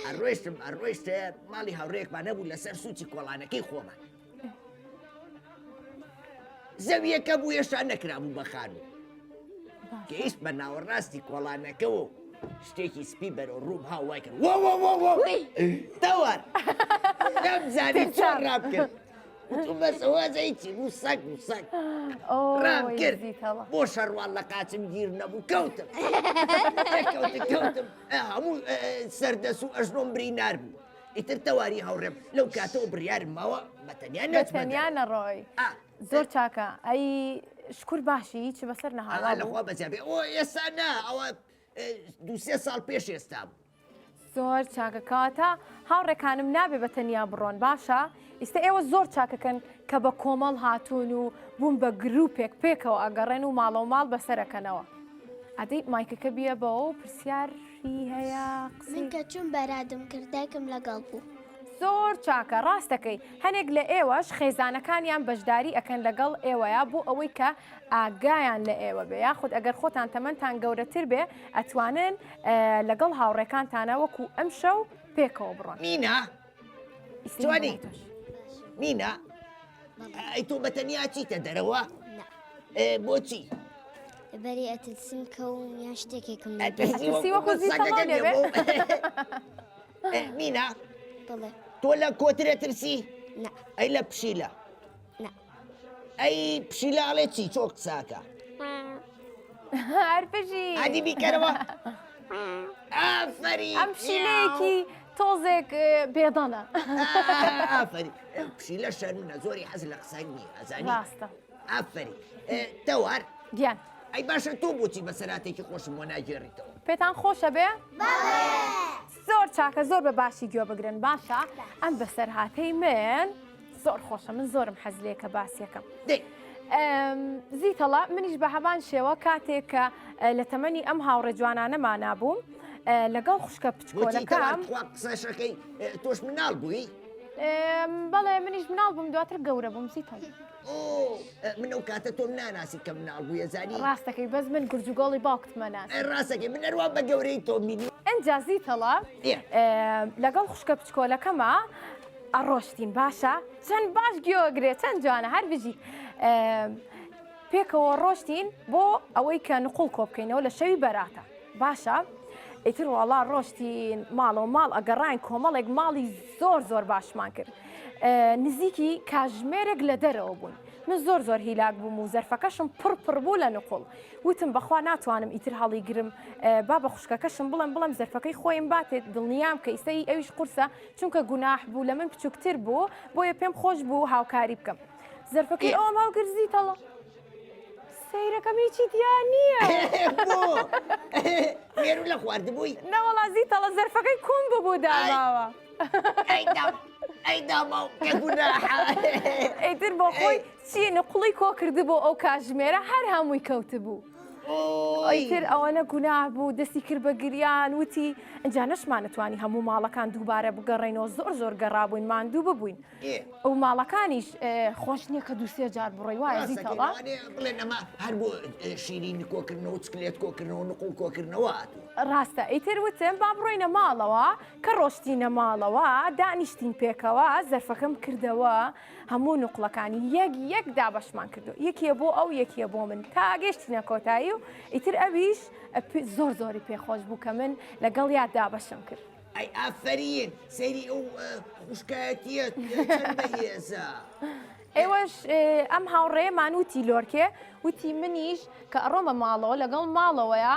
ئەڕۆیشتم ئەڕۆیشتە ماڵی هاوڕێکمان هەبوو لەسەر سوچی کۆڵانەکەی خۆمان زەویەکە بوو هێشتا نەکرابوو بە خانوو گەیشت بە ناوەڕاستی کۆڵانەکەەوە و شتێکی سپی بەرەو ڕووم ها وای کرد وە وە وە وە تەوار نەمزانی چۆن ڕام کرد وتم بەس ئەوە زەی چی بوو سەگ بوو سەگ ڕام کرد بۆ شەڕواڵ لە قاچم گیر نەبوو کەوتم کەوتم کەوتم هەموو سەردەس و ئەژنۆم برینار بوو ئیتر تەواری هاوڕێم لەو کاتەوە بڕیارم ماوە بە تەنیا نەچمە تەنیا نەڕۆی زۆر چاکە ئەی شکر باشی هیچ بەسەر نەهاوا لەخوا بەزیابێ ئەوە ئێستا نا ئەوە دوسێ ساڵ پێش ئێستا بوو زۆر چاکە کەواتە هاوڕێکانم نابێ بە تەنیا بڕۆن باشە ئیستا ئێوە زۆر چاکەکەن کە بە کۆمەڵ هاتوون و بوون بە گروپێک پێکەوە ئەگەڕێن و ماڵە و ماڵ بەسەرەکەنەوە ئەدەی مایکەکە بیە بەوە و پرسیاری هەیە من کە چوون بەرادم کرد دایکم لەگەڵ بوو. زۆر چاکە ڕاستەکەی هەنێک لە ئێوەش خێزانەکانیان بەشداری ئەکەن لەگەڵ ئێوەیا بۆ ئەوەی کە ئاگایان لە ئێوە بێ یاخود ئەگەر خۆتان تەمەنتان گەورەتر بێ ئەتوانن لەگەڵ هاوڕێکانتانە وەکو ئەمشەو پێکەوە بڕۆن. مینا چۆنی مینا ئەی تۆ بەتەنیا چیتە دەرەوە؟ بۆچی؟ بەری ئەترسم کەوم یان شتێکێکم ئەترسی وەکو زیتەڵە لێ بێ؟ مینا بەڵێ تۆ لە کۆترە ترسی؟ نا ئەی لە پشیلە؟ نا ئەی پشیلە ئەڵێ چی چۆ قساکە؟ هەر بژی ئادی بیکەرەوە ئافەرین ئەم پشیلەیەکی تۆزێک بێدەنە ئافەرین پشیلە شەرمنە زۆری حەز لە قسە نییە ئەزانی ڕاستە ئافەرین تەوار گیان ئەی باشە تۆ بۆچی بەسەراتێکی خۆشم بۆ ناگێڕیتەوە؟ پێتان خۆشە بێ؟ زۆر چاکە زۆر بە باشی گوێ بگرن باشە ئەم بەسەرهاتەی من زۆر خۆشە من زۆرم حەز لێ کە باسیەکەم زیتەڵە منیش بە هەمان شێوە کاتێک کە لە تەمەنی ئەم هاوڕێ جوانانەمانا بووم لەگەڵ خوشکە بچکۆلەکەم قسەشەکەی تۆش مناڵ بووی؟ بەڵێ منیش مناڵ بووم دواتر گەورە بووم زیتەڵ. من ئەو کاتە تۆم ناناسی کە مناڵ بوویە زانی ڕاستەکەی بەس من گورجوگۆڵی باوکتمە ناسی ڕاستەکەی من ئەروا بە گەورەی تۆم بینی ئەنجا زیتەڵە لەگەڵ خوشکە بچکۆلەکەمە ئەڕۆشتین باشە چەند باش گوێگرێ چەند جوانە هەر بژی پێکەوە ڕۆشتین بۆ ئەوەی کە نقوڵ کۆ بکەینەوە لە شەوی بەراتە باشە ئیتر وەڵا ڕۆشتین ماڵەوە ماڵ ئەگەڕاین کۆمەڵێک ماڵی زۆر زۆر باشمان کرد نزیکی کاژمێرێک لە دەرەوە بوون من زۆر زۆر هیلاک بووم و زەرفەکەشم پڕ پڕ بوو لە نقوڵ وتم بەخوا ناتوانم ئیتر هەڵیگرم با بە خوشکەکەشم بڵێم بڵێم زەرفەکەی خۆیم باتێت دڵنیام کە ئیسەی ئەویش قورسە چونکە گوناح بوو لە من بچووکتر بوو بۆیە پێم خۆش بوو هاوکاری بکەم زەرفەکەی ئەوم هەڵگر زیتەڵە سەیرەکەم هیچی تیا نییە. بۆ مێرو لە خواردبووی؟ نەوەڵا زیتەڵە زەرفەکەی کون ببوو داماوە. ئەی داماو کە گوناحە. ئیتر بۆ خۆی چی نقوڵی کۆ کردبوو ئەو کاژمێرە هەر هەمووی کەوتبوو. ئیتر ئەوەنە گوناه بوو دەستی کرد بە گریان وتی ئینجا نەشمانەتوانی هەموو ماڵەکان دووبارە بگەڕێینەوە زۆر زۆر گەڕابووین ماندوو ببووین. ئەو ماڵەکانیش خۆش نییە کە دووسێ جار بڕۆی وایە زیتەڵە بڵێن ئەمە هەر بۆ شیرینی کۆکردنەوە چکلێت کۆکردنەوە نقڵ کۆکردنەوە هاتوو ڕاستە ئیتر وتم با بڕۆینە ماڵەوە کە ڕۆشتینە ماڵەوە دانیشتین پێکەوە زەرفەکەم کردەوە هەموو نقڵەکانی یەک یەک دابەشمان کردو یەکیە بۆ ئەو یەکیە بۆ من تا گەشتینە کۆتایی و ئیتر ئەویش زۆر زۆری پێخۆش بوو کە من لەگەڵ یاد دابەشم کرد. ئەی ئافەرین سەیری ئەو خوشکایەتیە چەند بەهێزە. ئێوەش ئەم هاوڕێمان وتی لۆرکێ وتی منیش کە ئەڕۆمە ماڵەوە لەگەڵ ماڵەوەیە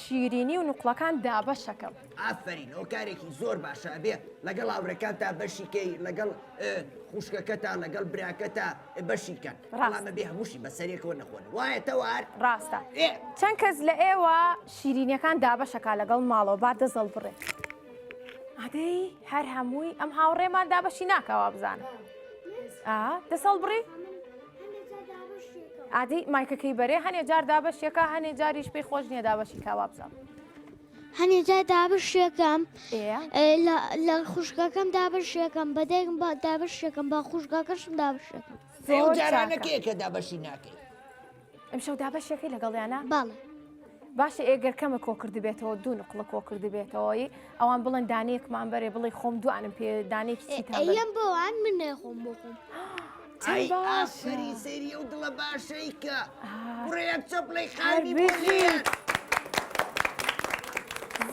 شیرینی و نوقڵەکان دابەشەکەم. ئافەرین ئەو کارێکی زۆر باشە ئەبێ لەگەڵ هاوڕێکانتا بەشی کەی لەگەڵ خوشکەکەتا لەگەڵ براکەتا بەشی کەن بەڵام ئەبێ هەمووشی بەسەرێکەوە نەخۆن وایە تەوار؟ ڕاستە چەند کەس لە ئێوە شیرینیەکان دابەشەکا لەگەڵ ماڵەوە با دەزەڵ بڕێ ئادەی هەر هەمووی ئەم هاوڕێمان دابەشی ناکا وابزانم دەسەڵ بڕی ئادی مایکەکەی بەرێ هەنێ جار دابەشیەکە هەنێ جاریش پێی خۆش نییە دابەشی کا وابزانم هەنێ جار دابەشیەکەم لە خوشکەکەم دابەشیەکەم بە دایکم با دابەشیەکەم بە خوشکەکەشم دابەشیەکەم زۆر جارانەکەیە کە دابەشی ناکەی ئەمشەو دابەشەکەی لەگەڵیانە بەڵێ. باشە ئێگەر کەمە کۆکردبێتەوە دوو نقڵە کۆکردبێتەوەی ئەوان بڵێن دانەیەکمان بەرێ بڵێ خۆم دوانم پێ دانەیەکی چیتان بەرێ. ئەیەم بۆوان من نایخۆم بۆ خۆم. ئەی ئافەرین سەیری ئەو دڵە باشەی کە کوڕە یەک چەپڵەی خاوی بۆ لێن.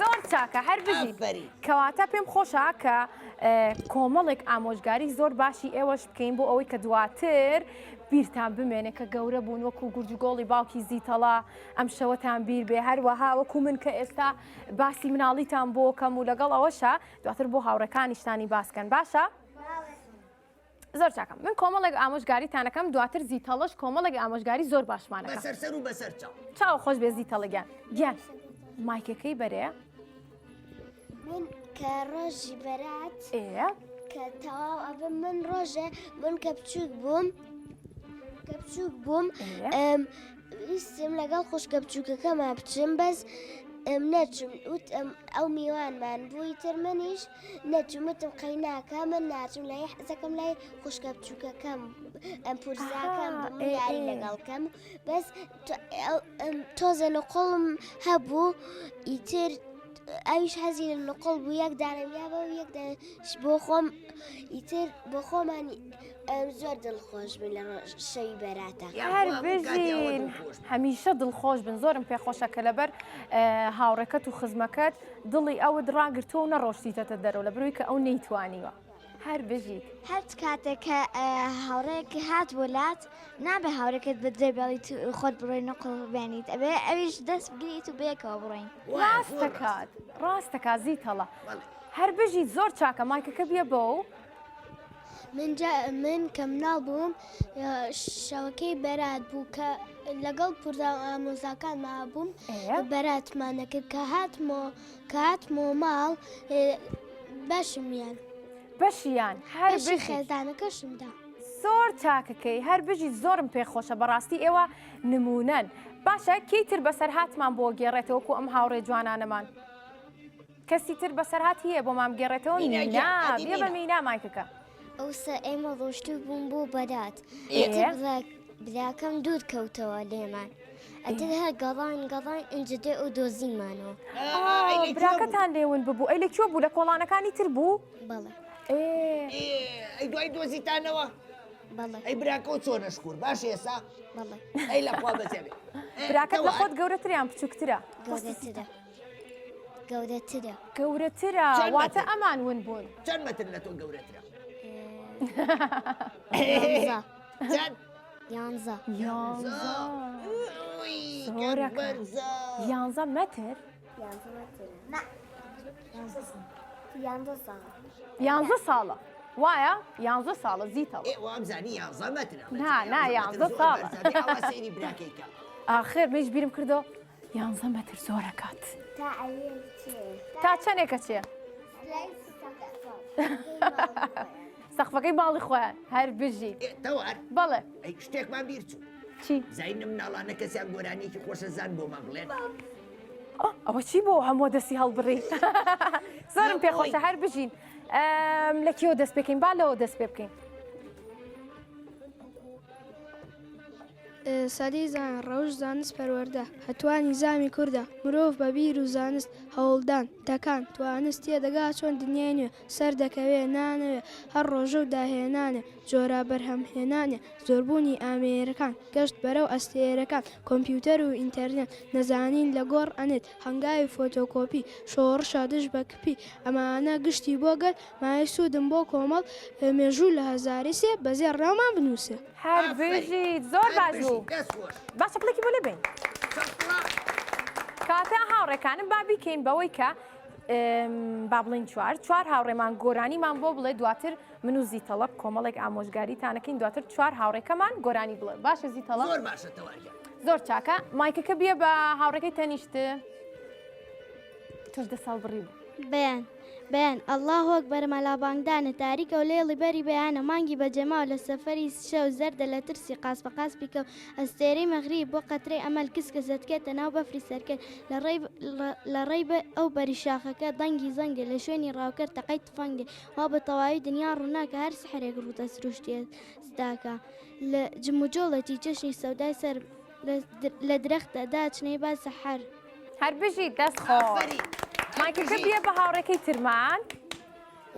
زۆر چاکە هەر بژیت. کەواتە پێم خۆشە کە کۆمەڵێک ئامۆژگاری زۆر باشی ئێوەش بکەین بۆ ئەوەی کە دواتر بیرتان بمێنێ کە گەورە بوون وەکو گورجوگۆڵی باوکی زیتەڵا ئەم شەوەتان بیر بێ هەروەها وەکو من کە ئێستا باسی مناڵیتان بۆ کەم و لەگەڵ ئەوەشە دواتر بۆ هاوڕێکانیشتانی باسکەن باشە؟ زۆر چاکەم من کۆمەڵێک ئامۆژگاریتانەکەم دواتر زیتەڵش کۆمەڵێک ئامۆژگاری زۆر باشمانەکە بەسەر سەر و بەسەر چاو چاو خۆش بێ زیتەڵە گیان گیان مایکەکەی بەرێ من کە ڕۆژی بەرات ئێ کە تەواو ئەبم من ڕۆژێ من کە بچووک بووم کە بچووک بووم ویستم لەگەڵ خوشکە بچووکەکەما بچم بەس. نەچوم وتم ئەو میوانمان بوو ئیتر منیش نەچوم وتم قەیناکە من ناچم لای حەزەکەم لای خوشکە بچووکەکەم ئەم پورزاکەم بم یاری لەگەڵ کەم بەس تۆزە نقڵم هەبوو ئیتر ئەویش حەزی لە نقڵ بوو یەک دانەم یا بە یەک دانەش بۆ خۆم ئیتر بۆ خۆمانی زۆر دڵخۆش بووین لە شەوی بەراتە. هەر بژین هەمیشە دڵخۆش بن زۆرم پێخۆشە کە لەبەر هاوڕێکەت و خزمەکەت دڵی ئەوت ڕاگرتووە و نەڕۆشتیتەتە دەرەوە لە بروی کە ئەو نەیتوانیوە هەر بژیت. هەرچ کاتێک کە هاوڕێک هات بۆ لات نابێ هاورێکت بە جێ بێڵیت و خۆت بڕۆی نقڵ بێنیت ئەبێ ئەویش دەست بگریت و بەیەکەوە بڕۆین. ڕاستەکات ڕاستەکات زیتەڵە هەر بژیت زۆر چاکە مایکەکە بیە بەو. من جا من کە مناڵ بووم شەوەکەی بەرات بوو کە لەگەڵ پورزا و ئامۆزاکانما بووم بەراتمان دەکرد کە هاتمەوە کە هاتمەوە ماڵ بەشمیان بەشیان هەر بەشی خێزانەکەشم دا. زۆر چاکەکەی هەر بژیت زۆرم پێخۆشە بەڕاستی ئێوە نمونەن باشە کێی تر بەسەرهاتمان بۆ گێڕێتەوە وەکو ئەم هاوڕێ جوانانەمان کەسی تر بەسەرهاتی هەیە بۆمان بگێڕێتەوە مینا مینا گیان، ئەدی بیە بە مینا. مینا مایکەکە. ئەوسا ئێمە ڕۆشتوو بوون بۆ بەرات ئێ. ئیتر براکەم دوور کەوتەوە لێمان ئەتر هەر گەڕان گەڕان ئینجا دێ و دۆزیمانەوە. ئا، ئەی لە کوێ بوو؟ براکەتان لێ ون ببوو ئەی لە کوێ بوو لە کۆڵانەکانی تر بوو؟ بەڵێ. ئێ. ئێ، ئەی دوای دۆزیتانەوە؟ بەڵێ. ئەی براکەو چۆنە شکور باشە ئێسا؟ بەڵێ. ئەی لە خوا بەزێ بێ. ئێ، براکەت لە تەوار. خۆت گەورەترە یان بچووکترە؟ گەورەترە. گەورەترە. گەورەترە چەند واتە مەتر؟ ئەمان ون بوون. چەند مەتر لە تۆ گەورەترە؟ یانزە. چەند؟ یانزە. یانزە. ئوی، کەم زۆرەکە. بەرزە. یانزە مەتر؟ یانزە مەترە. نا. یانزە ساڵە. یانزە ساڵە. وایە؟ یانزە ساڵە زیتەڵە. ئێ وامزانی یانزە مەترە. نا، نا، یانزە مەتر زۆر ساڵە. بەرزە. دەی ئەوە سەیری براکەی کە. ئاخر منیش بیرم کردەوە یانزە مەتر زۆرەکات. تا ئەوێ چێ؟ تا چەنێکە چێ؟ سەقفەکەی ماڵی خۆیان هەر بژی. تەوار بەڵێ. ئەی شتێکمان بیر چوو. چی؟ زین مناڵانە کەسیان گۆرانیەکی خۆشە زان بۆمان بڵێن. ئەوە چی بۆ هەموو دەستی هەڵبڕی زۆرم پێخۆشە هەر بژین لە کێوە دەست پێکەین با لەوە دەست پێ بکەین. سەدەی زان، ڕەوشت زانست پەروەردە، هەتوا نیزامی کوردە، مرۆڤ بە بیر و زانست، هەوڵدان، تەکان، توانست تێدەگا چۆن دنیای نوێ، سەردەکەوێ، نانەوێ، هەر ڕۆژە و داهێنانێ، جۆرە بەرهەمهێنانێ، زۆربوونی ئامێرەکان، گەشت بەرەو ئەستێرەکان، کۆمپیوتەر و ئینتەرنێت، نەزانین لە گۆڕ ئەنێت، هەنگاوی فۆتۆکۆپی، شۆڕشە دژ بە کپی، ئەمانە گشتی بۆ گەل، مایەی سوودن بۆ کۆمەڵ، مێژوو لە هەزارەی سێ، بە زێڕ ناومان بنووسێ. هەر بژیت زۆر باش بوو با چەپڵێکی بۆ لێ بەین کاتە هاوڕێکانم با بیکەین بەوەی کە با بڵین چوار چوار هاوڕێمان گۆرانیمان بۆ بڵێ دواتر من و زیتەڵە کۆمەڵێک ئامۆژگاریتانەکەین دواتر چوار هاوڕێکەمان گۆرانی بڵێ باشە زیتەڵە زۆر باشە تەواریان زۆر چاکە مایکەکە بیە بە هاوڕێکەی تەنیشت تۆش دە ساڵ بڕی بوو بەیان بەیان، اللە اکبر مەلا بانگدانە تاریکە و لێڵی بەری بەیانە مانگی بەجێماو لە سەفەری شەو زەردە لە ترسی قاس بە قاسپی کەو ئەستێرەی مەغریب بۆ قەترەی ئەمەل کسکە زەتکێتە ناو بەفری سەرکەل لە ڕێی لە ڕێی ئەو بەری شاخەکە دەنگی زەنگێ لە شوێنی ڕاوکەر تەقەی تفەنگێ وا بە تەواوی دنیا ڕووناکە هەر سحرێک ڕووتە سروشتیە زداکە لە جموجۆڵێتی چەشنی سەودای سەر لە درەختە داچنەی با سەحەر. هەر بژیت دەست خۆش. مایکەکە بیە بە هاوڕێکەی ترمان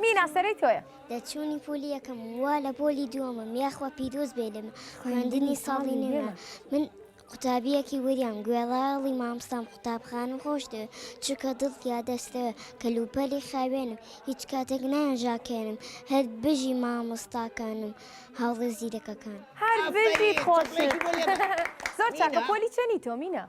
مینا سەرەی تۆیە. دەرچوونی پۆلی یەکەم وا لە پۆلی دووەمم یاخوا پیرۆز بێ لەمە خوێندنی ساڵی نوێمە من قوتابیەکی وریام گوێڕایەڵی مامۆستام قوتابخانەم خۆش دەوێ چونکە دڵ تیا دەستەوێ کەلوپەلی خاوێنم هیچ کاتێک نایان ژاکێنم هەر بژی مامۆستاکانم هاوڕێ زیرەکەکان. هەر بژیت خۆشت زۆر چاکە پۆلی چەنی تۆ مینا؟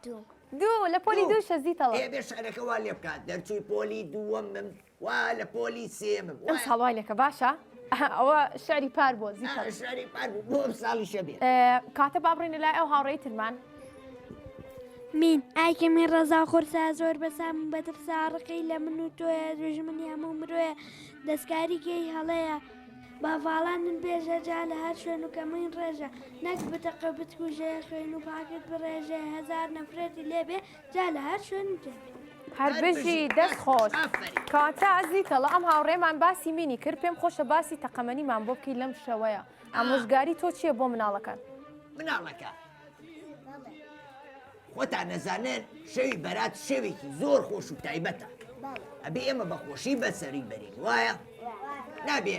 دوو. دوو لە پۆلی دوو شەزیتەوە. ئێ بێ شعرەکە وا لێ بکات دەرچووی پۆلی دووەمم وا لە پۆلی سێمم ئەم ساڵ وای لێکە باشە ئەوە شعری پار بۆ زیتەڵە. شعری پار بوو بۆ ئەم ساڵیشە بێ. کاتە با بڕینە لای ئەو هاوڕێی ترمان. مین، ئای کە مین ڕەزا قورسە زۆر بەسام و بەترسا ڕقی لە من و تۆیە دوژمنی هەموو مرۆیە دەستکاری کەی هەڵەیە. باڤاڵانن بێژە جا لە هەر شوێن و کەمین ڕێژە نەک بتەقێ و بتکوژێ خوێن و پاکت بڕێژێ هەزار نەفرەتی لێ بێ جا لە هەر شوێن و جێ بێ. هەر بژی دەست خۆش. کەواتە ئازیتەڵە ئەم هاوڕێمان باسی مینی کرد پێم خۆشە باسی تەقەمەنیمان بۆ بکەی لەم شەوەیە ئامۆژگاری تۆ چییە بۆ مناڵەکان؟ مناڵەکە خۆتان نەزانن شەوی بەرات شەوێکی زۆر خۆش و تایبەتە ئەبێ ئێمە بە خۆشی بەسەری بەرین وایە نابێ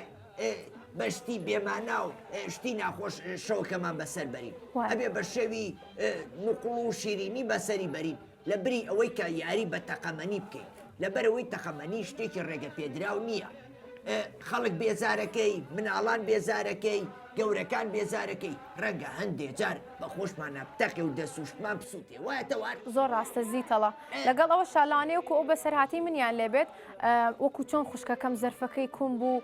بە شتی بێمانا و شتی ناخۆش شەوەکەمان بەسەر بەرین ئەبێ بە شەوی نوقڵ و شیرینی بەسەری بەرین لە بری ئەوەی کە یاری بە تەقەمەنی بکەین لەبەرەوەی تەقەمەنی شتێکی ڕێگە پێدراو نییە خەڵک بێزارەکەی، مناڵان بێزارەکەی، گەورەکان بێزارەکەی، ڕەنگە هەندێ جار بە خۆشمانا بتەقێ و دەست و شتمان بسووتێ، وایە تەوار؟ زۆر ڕاستە زیتەڵە. لەگەڵ ئەوەشا لەوانەیە وەکو ئەو بەسەرهاتەی منیان لێ بێت، وەکو چۆن خوشکەکەم زەرفەکەی کون بوو،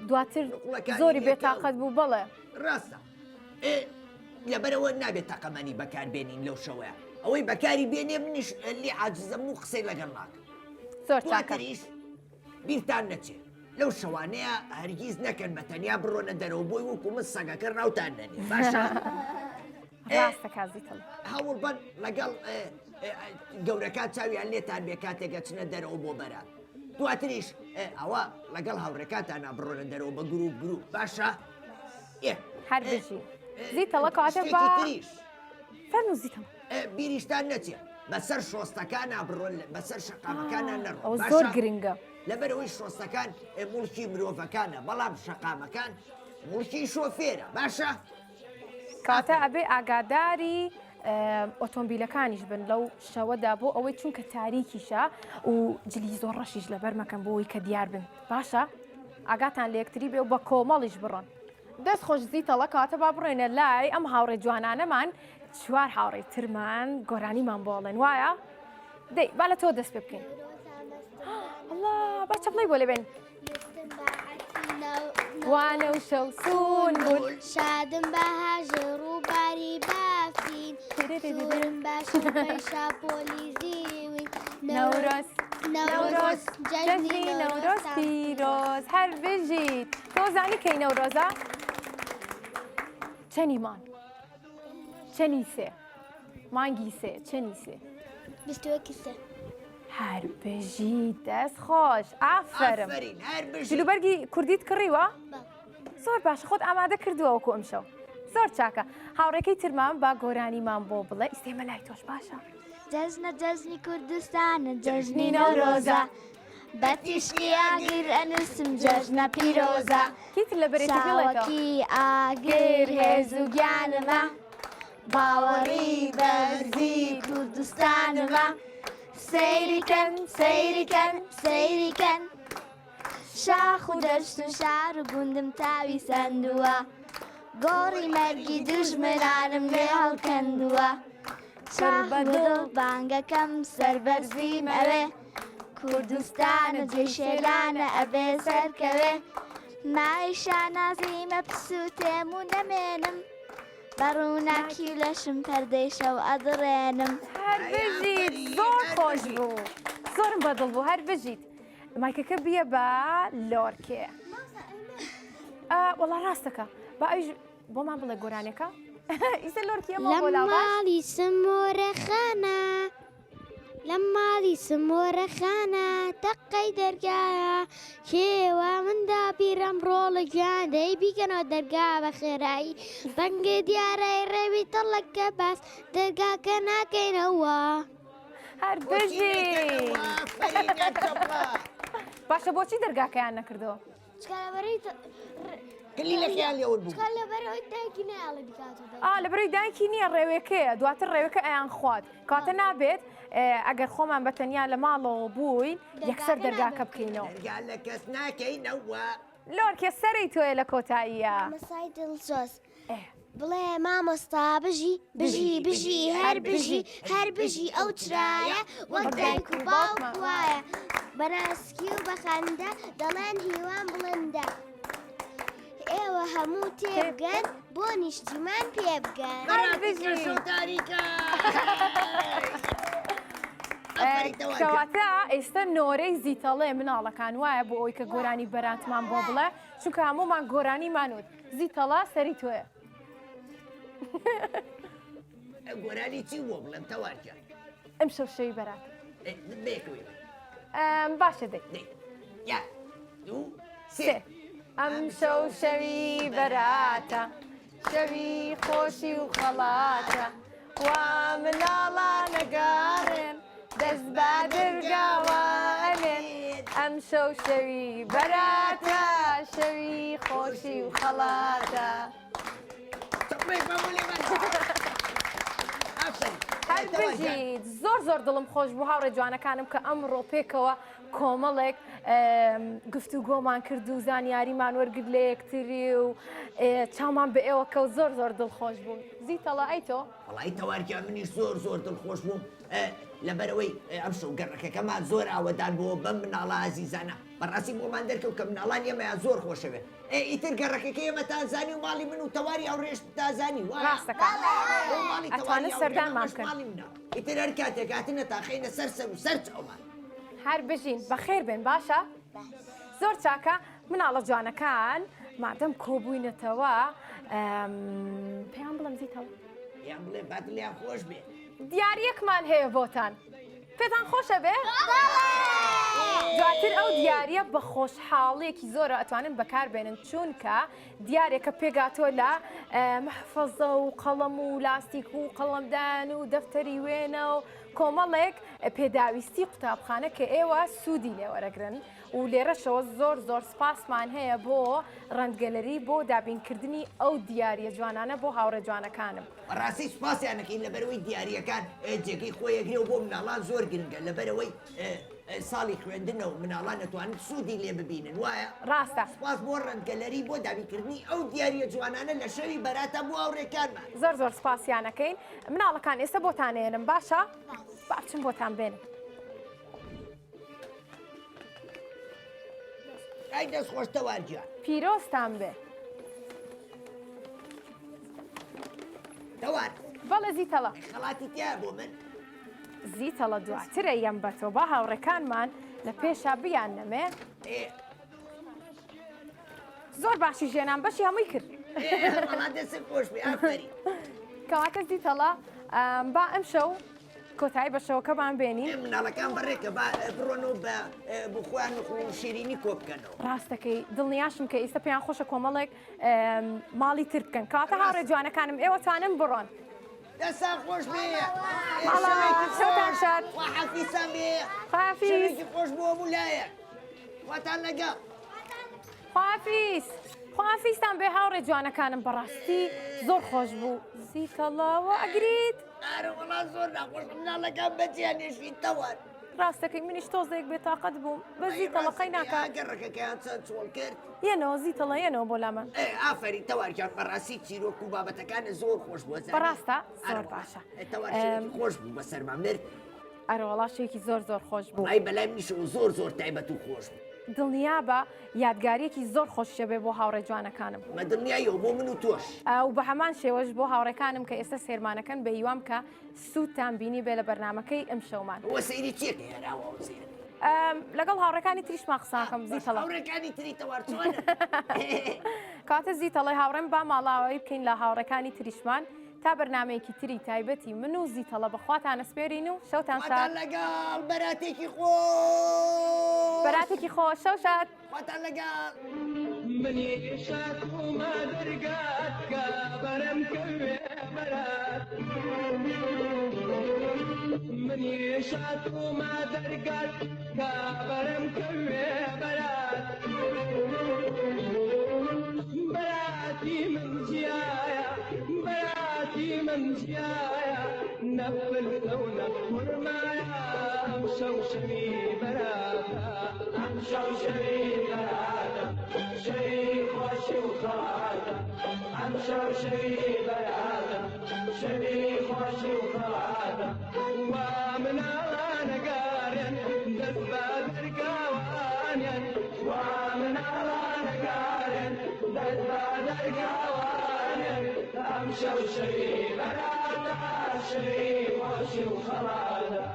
دواتر نوقڵەکانی زۆری لێ کەوت. بێتاقەت بوو، بەڵێ. ڕاستە. لەبەرئەوە نابێت تەقەمەنی بەکار بێنین لەو شەوەیا. ئەوەی بەکاری بێنێ منیش لێ عاجزم و قسەی لەگەڵ ناکەم. زۆر چاکە. دواتریش بیرتان نەچێ لەو شەوانەیە هەرگیز نەکەن بە تەنیا بڕۆنە دەرەوە بۆی وەکو من سەگەکە ڕاوتان نەنێ باشە ڕاستە کازی تڵ هەوڵ بەن لەگەڵ گەورەکان چاویان لێتان بێ کاتێک ئەچنە دەرەوە بۆ بەران دواتریش ئەوە لەگەڵ هاوڕێکانتانە بڕۆنە دەرەوە بە گروپ گروپ باشە هەر بژی زیتەڵە کاتە با فەرموو زیتەڵە بیریشتان نەچێ بەسەر شۆستەکانا بڕۆن بەسەر شەقامەکانا نەڕۆن ئەوە باشە؟ زۆر گرنگە. لەبەرئەوەی شۆستەکان موڵکی مرۆڤەکانە بەڵام شەقامەکان موڵکی شۆفێرە باشە؟ کەواتە ئەبێ ئاگاداری ئۆتۆمبیلەکانیش بن لەو شەوەدا بۆ ئەوەی چونکە تاریکیشە و جلی زۆر ڕەشیش لەبەر مەکەن بۆ ئەوەی کە دیار بن باشە ئاگاتان لە یەکتری بێ و بە کۆمەڵیش بڕۆن. دەست خۆش زیتەڵە کەواتە با بڕۆینە لای ئەم هاوڕێ جوانانەمان چوار هاوڕێی ترمان گۆرانیمان بۆ ئەڵێن وایە؟ دەی با لە تۆ دەست پێ بکەین ئەڵا با چەپڵەی بۆ لێبێن وانە و شەو سوون بوون شادم بە هاژە ڕووباری بافین سوورم بە شەپەی شاپۆلی زیوین نەورۆز نەورۆز جەژنی نەورۆز پیرۆز هەر بژیت تۆ زانی کەی نەورۆزە؟ چەنی مانگ چەنی سێ مانگی سێ چەنی سێ بیستوەکی سێ هەر بژی دەست خۆش ئافەرم ئافەرین هەر بژی جلوبەرگی کوردیت کڕیوە زۆر باشە خۆت ئامادە کردووە وەکو ئەمشەو زۆر چاکە هاوڕێکەی ترمان با گۆرانیمان بۆ بڵێ ئیستێمە لای تۆش باشە جەژنە جەژنی کوردستانە جەژنی نەورۆزە بە تیشکی ئاگر ئەنووسم جەژنە پیرۆزە کیتر لە بەرێتی بڵێتەوە چاوەکی ئاگر هێز و گیانمە باوەڕی بەرزی کوردستانمە سەیری کەن سەیری کەن سەیری کەن شاخ و دەشت و شار و گوندم تاوی سەندووە گۆڕی مەرگی دوژمنانم لێ هەڵکەندووە شاخ بە دڵ بانگەکەم سەربەرزیم ئەوێ کوردستانە جێی شێرانە ئەبێ سەرکەوێ مای شانازیمە پسووتێم و نەمێنم بە ڕووناکی لەشم پەردەی شەو ئەدڕێنم. هەر بژیت زۆر خۆش بوو زۆرم بەدڵ بوو هەر بژیت. مایکەکە بیە بە لۆرکێ وەڵا ڕاستەکە با ئەویش بۆمان بڵێ گۆرانەکە ئیسە لۆرکی ئەمە لە بۆ لاواز ماڵی سمۆرەخانە لە ماڵی سمۆرەخانە تەقەی دەرگایە کێوە من داپیرەم ڕۆڵە گیان دەی بیکەنەوە دەرگا بە خێرایی ڕەنگە دیارەی ڕێوی تەڵەکە باس دەرگاکە ناکەینەوە. هەر بژی باشە بۆچی دەرگاکەیان نەکردەوە لەبەرەی دایکی نییە ڕێوێکەیە دواتر ڕێوەکە ئەیان خوات کاتە نابێت ئەگەر خۆمان بە تەنیا لە ماڵەوە بووین یەکسەر دەرگاکە بکەینەوە لە کەس ناکەینەوە لۆرکێ سەری تۆیە لە کۆتاییە مەسای دڵسۆز بڵێ مامۆستا بژی بژی بژی هەر بژی هەر بژی ئەو چرایە وەک دایک و باوک وایە بە ناسکی و بە خەندە دەڵێن هیوام بڵندە ئێوە هەموو تێبگەن بۆ نیشتیمان پێبگەن. هەر بژی. تاریکە. کەواتە ئێستا نۆرەی زیتەڵێ مناڵەکان وایە بۆ ئەوی کە گۆرانی بەراتمان بۆ بڵێ چونکە هەموومان گۆرانیمان وت زیتەڵا سەری تۆیە. گۆرانی چی بۆ بڵێم تەوارگیان؟ ئەم شەو شەوی بەرات. باشە دەی. یەک دوو سێ. ئەم شەو شەوی بەراتە شەوی خۆشی و خەڵاتە وا مناڵانە گەڕێن دەست بە دەرگاوە ئەنێن ئەم شەو شەوی بەراتە شەوی خۆشی و خەڵاتە. هەر بژیت زۆر زۆر دڵم خۆش بوو هاوڕێ جوانەکانم کە ئەمڕۆ پێکەوە کۆمەڵێک گفتوگۆمان کرد و زانیاریمان وەرگرت لە یەکتری و چاومان بە ئێوە کەوت زۆر زۆر دڵخۆش بووم زیتەڵە ئەی تۆ؟ وەڵی تەوارگیان منیش زۆر زۆر دڵخۆش بووم لەبەرەوەی ئەمشەو گەڕەکەکەمان زۆر ئاوەدان بووە بەم مناڵە ئازیزانە بەڕاستی بۆمان دەرکەوت کە مناڵان ئێمەیان زۆر خۆشەوێ ئێ ئیتر گەڕەکەکەی ئێمەتان زانی و ماڵی من و تەواری هاوڕێشتان زانی وایە؟ ڕاستەکە ئەو ماڵی تەواری ئەتوانن هاوڕێ سەردانمان ئەمەش بکەن. ماڵی منە ئیتر هەر کاتێک هاتنە تاخەینە سەر سەر و سەر چاومان. هەر بژین بەخێر بێن باشە زۆر چاکە مناڵە جوانەکان مادەم کۆبووینەتەوە پێیان بڵێم زیتەوە پێیان بڵێ با دڵیان خۆش بێ. دیاریەکمان هەیە بۆتان پێتان خۆشە بێ؟ دواتر ئەو دیاریە بە خۆشحاڵیەکی زۆرە ئەتوانن بەکار بێنن چونکە دیارێکە پێگاتوە لە محفەزە و قەڵەم و لاستیک و قەڵەمدان و دەفتەری وێنە و کۆمەڵێک پێداویستی قوتابخانە کە ئێوە سوودی لێوەرەگرن و لێرەشەوە زۆر زۆر سپاسمان هەیە بۆ ڕەندگەلەری بۆ دابینکردنی ئەو دیاریە جوانانە بۆ هاوڕێ جوانەکانم. بەڕاستی سوپاسیان ئەکەین لەبەرئەوەی دیارییەکان جێگەی خۆی ئەگرێ و بۆ مناڵان زۆر گرنگە لەبەرئەوەی ساڵی خوێندنە و مناڵان ئەتوانن سوودی لێ ببینن وایە؟ ڕاستە. سوپاس بۆ ڕەندگەلەری بۆ دابینکردنی ئەو دیارییە جوانانە لە شەوی بەراتە بۆ هاوڕێکانمان. زۆر زۆر سوپاسیان ئەکەین. مناڵەکان ئێستا بۆتان ئێنم باشە؟ با بچم بۆتان بێنم. ئەی دەست خۆش تەوار گیان. پیرۆزتان بێ. تەوار. بەڵێ زیتەڵە. خەڵاتی تیایە بۆ من؟ زیتەڵە دواترە یەم بە تۆ با هاوڕێکانمان لە پێشا بیان نەمێ. زۆر باشی ژێنان بەشی هەمووی کرد. وەڵا دەستت خۆش بێ ئافەرین. کەواتە زیتەڵە با ئەمشەو کۆتایی بە شەوەکەمان بێنین. مناڵەکان بەڕێکە با بڕۆن و بە بۆ خۆیان نوقڵ و شیرینی کۆ بکەنەوە. ڕاستەکەی دڵنیاشم کە ئیستا پێیان خۆشە کۆمەڵێک ماڵی تر بکەن. کەواتە هاوڕێ جوانەکانم ئێوە توانن بڕۆن. دەستان خۆش بێ. شەوتان شاد. خواحافیزتان بێ. خواحافیز. شەوێکی خۆش بۆ هەموو لایەک. خواتان لەگەڵ. خواحافیز. خواحافیزتان بێ هاوڕێ جوانەکانم بەڕاستی زۆر خۆش بوو. زیتەڵاوە ئەگریت؟ ئارە وەڵا زۆر ناخۆشە مناڵەکان بەجێیان هێشتین تەوار. ڕاستەکەی منیش تۆزێک بێتاقەت بووم بەس زیتەڵە قەی ناکا. گەڕەکەکەیان چەند چۆڵ کرد. یەنەوە زیتەڵە یەنەوە بۆ لامان. ئێ ئافەرین تەوار گیان بەڕاستی چیرۆک و بابەتەکانت زۆر خۆش بووە زانی. بەڕاستە زۆر باشە. تەوار شەوێکی خۆش بوو بەسەرمان برد. ئەرەوەڵا شەوێکی زۆر زۆر خۆش بوو. وەڵایی بەلای منیشەوە زۆر زۆر تایبەت و خۆش بوو. دڵنیابە یادگاریەکی زۆر خۆشیش ئەبێ بۆ هاوڕێ جوانەکانم. بە دڵنیاییەوە بۆ من و تۆش. و بە هەمان شێوەش بۆ هاوڕێکانم کە ئێستا سەیرمانەکەن بە هیوام کە سوودتان بینیبێ لە بەرنامەکەی ئەمشەومان. ئەوە سەیری چیە کە هێراوە ئەو سەیرە. لەگەڵ هاوڕێکانی تریشمان قساکەم زیتەڵە. هاوڕێکانی تری تەوار چۆنن؟ کاتە زیتەڵی هاوڕێم با ماڵاوایی بکەین لە هاوڕێکانی تریشمان. تا بەرنامەیەکی تری تایبەتی من و زیتەڵە بە خواتان ئەسپێرین و شەوتان شاد. خواتان لەگەڵ بەراتێکی خۆش. بەراتێکی خۆش شەو شاد. خواتان لەگەڵ. منیش هاتوومە دەرگات کە بەرم کەوێ بەرات منیش هاتوومە دەرگات کە بەرم کەوێ بەرات بەراتی من جیایە بەراتی من جیایە نە فلتە و نە خورمایە ئەمشەو شەوی بەراتە ئەمشەو شەوی بەراتە شەوی خۆشی و خەڵاتە ئەمشەو شەوی بەراتە شەوی خۆشی و خەڵاتە وا مناڵانە گارێن دەست بە دەرگاوانێن وا مناڵانە گارێن دەست بە دەرگاوانێن ئەمشەو شەوی بەراتە شەوی خۆشی و خەڵاتە.